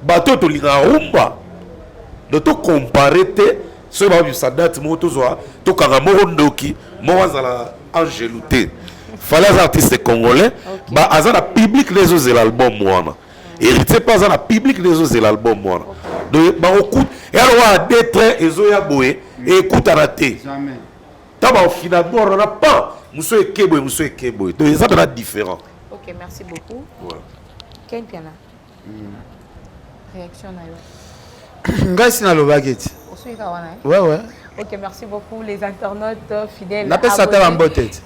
[SPEAKER 1] bato oyo tolingaka rumba. Donc tocompare te. Soki babimisa date moko, tozwa tokanga moko ndoki, moko azala angelu te. Fally aza artiste congolais, ba aza na public nde ezozela album wana. Héritier mpe aza na public nde ezozela album wana. Donc bakokuta eya lokola deux train ezoya boye, ekutana te. Ntango bakofina bord wana, pan mosu eke boye, mosu eke boye. Donc eza mpena différent.
[SPEAKER 8] Ok, merci beaucoup.
[SPEAKER 1] Voilà.
[SPEAKER 8] Ken Piana, réaction na yo?
[SPEAKER 2] Ngai si nalobaki eti.
[SPEAKER 8] Osuyika wana, eh?
[SPEAKER 2] Ouais.
[SPEAKER 8] Ok, merci beaucoup les internautes fidèles.
[SPEAKER 2] Napesa ata bambote eti.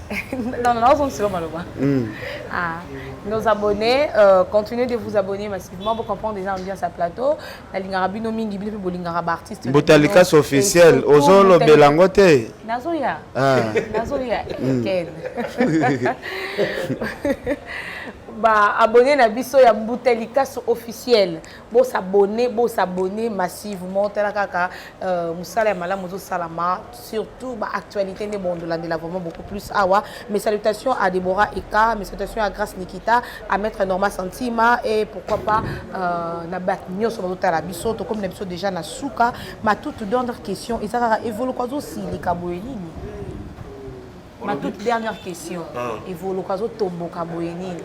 [SPEAKER 8] Non, non, non, maloba. Ah, nos abonnés, continuez de vous abonner massivement pour comprendre déjà ambiance à plateau. Nalingaka bino mingi, bino pe bolingaka ba artiste.
[SPEAKER 2] Mbuta Likasi officiel, ozolobela yango te.
[SPEAKER 8] Nazoya.
[SPEAKER 2] Ah.
[SPEAKER 8] Nazoya. Ken. Ba abonné na biso ya Mbuta Likasu officiel. Bo s'abonner, bo s'abonner massivement. Tala kaka musala ya malamu ozosalama, surtout ba actualité nde bondolandela vraiment beaucoup plus awa. Mes salutations à Deborah Eka, mes salutations à Grâce Nikita, à Maître Norma Santima et pourquoi pas na bat nyonso bazotala biso. Tokomi na biso déjà na suka. Ma toute dernière question eza kaka Evoloko azosilika boye nini? Ma toute dernière question. Evoloko azotomboka boye nini?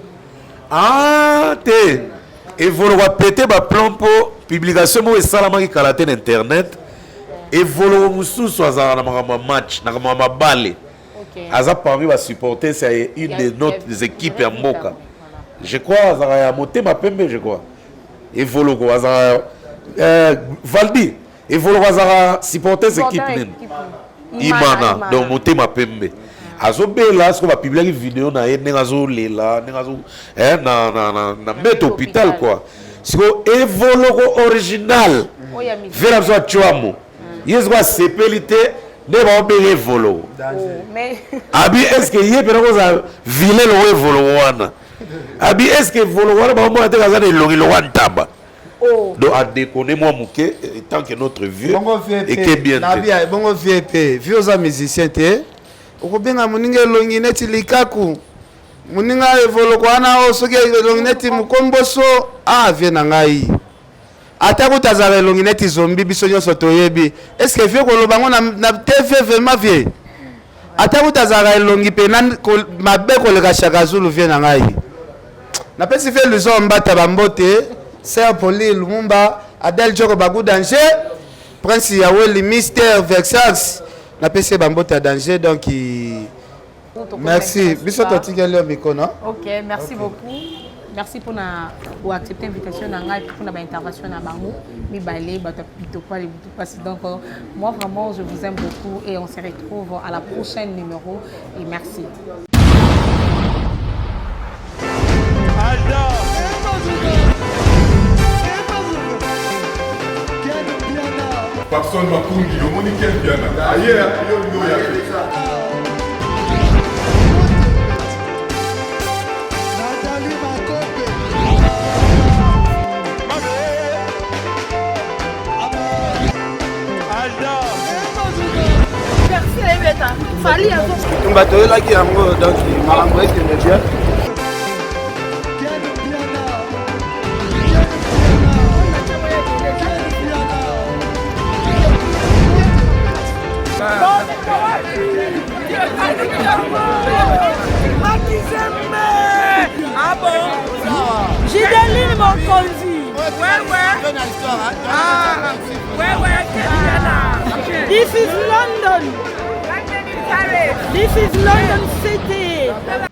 [SPEAKER 1] Ah te, Evoloko apete baplomb mpo publication moko esalamaki kala te na internet. Evoloko mosusu azalaka na makambo ya match, na makambo ya mabale. Aza parmi basupporters ya une de notre équipes ya mboka, je crois. Azalaka ya Motema Pembe, je crois. Evoloko azalaka Valdi, Evoloko azalaka supporters équipe nini? Imana. Donc Motema Pembe azobela. Sikoyo bapubliaki video na ye ndenge azolela, ndenge azo na mbeto hôpital quoi. Sikoyo Evoloko original ve na biso acwamo ye, sikoyo asepeli te nde baobenga Evoloko. Abi est ce que ye mpena kozala vilain loko Evoloko wana? Abi est ce que Evoloko wana baomona te aza na elongi lokwa ntaba? Donc adéconné mwa moke tant que notre vieux eke bien
[SPEAKER 2] te. Bongo vieux mpe, vieux oza musicien te, okobenga moninga elongi neti likaku, moninga Evoloko wana oyo soki elongi neti mokomboso. Ah, vieux na ngai, ata kuta azala elongi neti zombi, biso nyonso toyebi. Est ce que vieux koloba yango na TV vraiment? Vieux, ata kuta azalaka elongi mpena mabe koleka Shaka Zulu, vieux na ngai, napesi vieux Luzo Mbata bambote, ser Poli Lumumba, Adel Joko Bagu Danger, Prince Yaweli, Mister Vexax, napesi ye bambote ya danger. Donc merci, biso totikeli yo mikono.
[SPEAKER 8] Ok, merci beaucoup. Merci pour na accepter invitation na ngai pour na ba intervention na bango mibale bato ya butu pasi. Donc moi vraiment je vous aime beaucoup et on se retrouve à la prochaine numéro et merci.
[SPEAKER 4] Papson Makungi, omoni Ken Mpiana aye yo olingi oya te.
[SPEAKER 2] Bitumba toyelaki yango donc makambo ekende bien.
[SPEAKER 6] Ah bon? Gideline Mokonzi. Ouais, ouais. Ah, ouais, ouais. This is London. This is London City.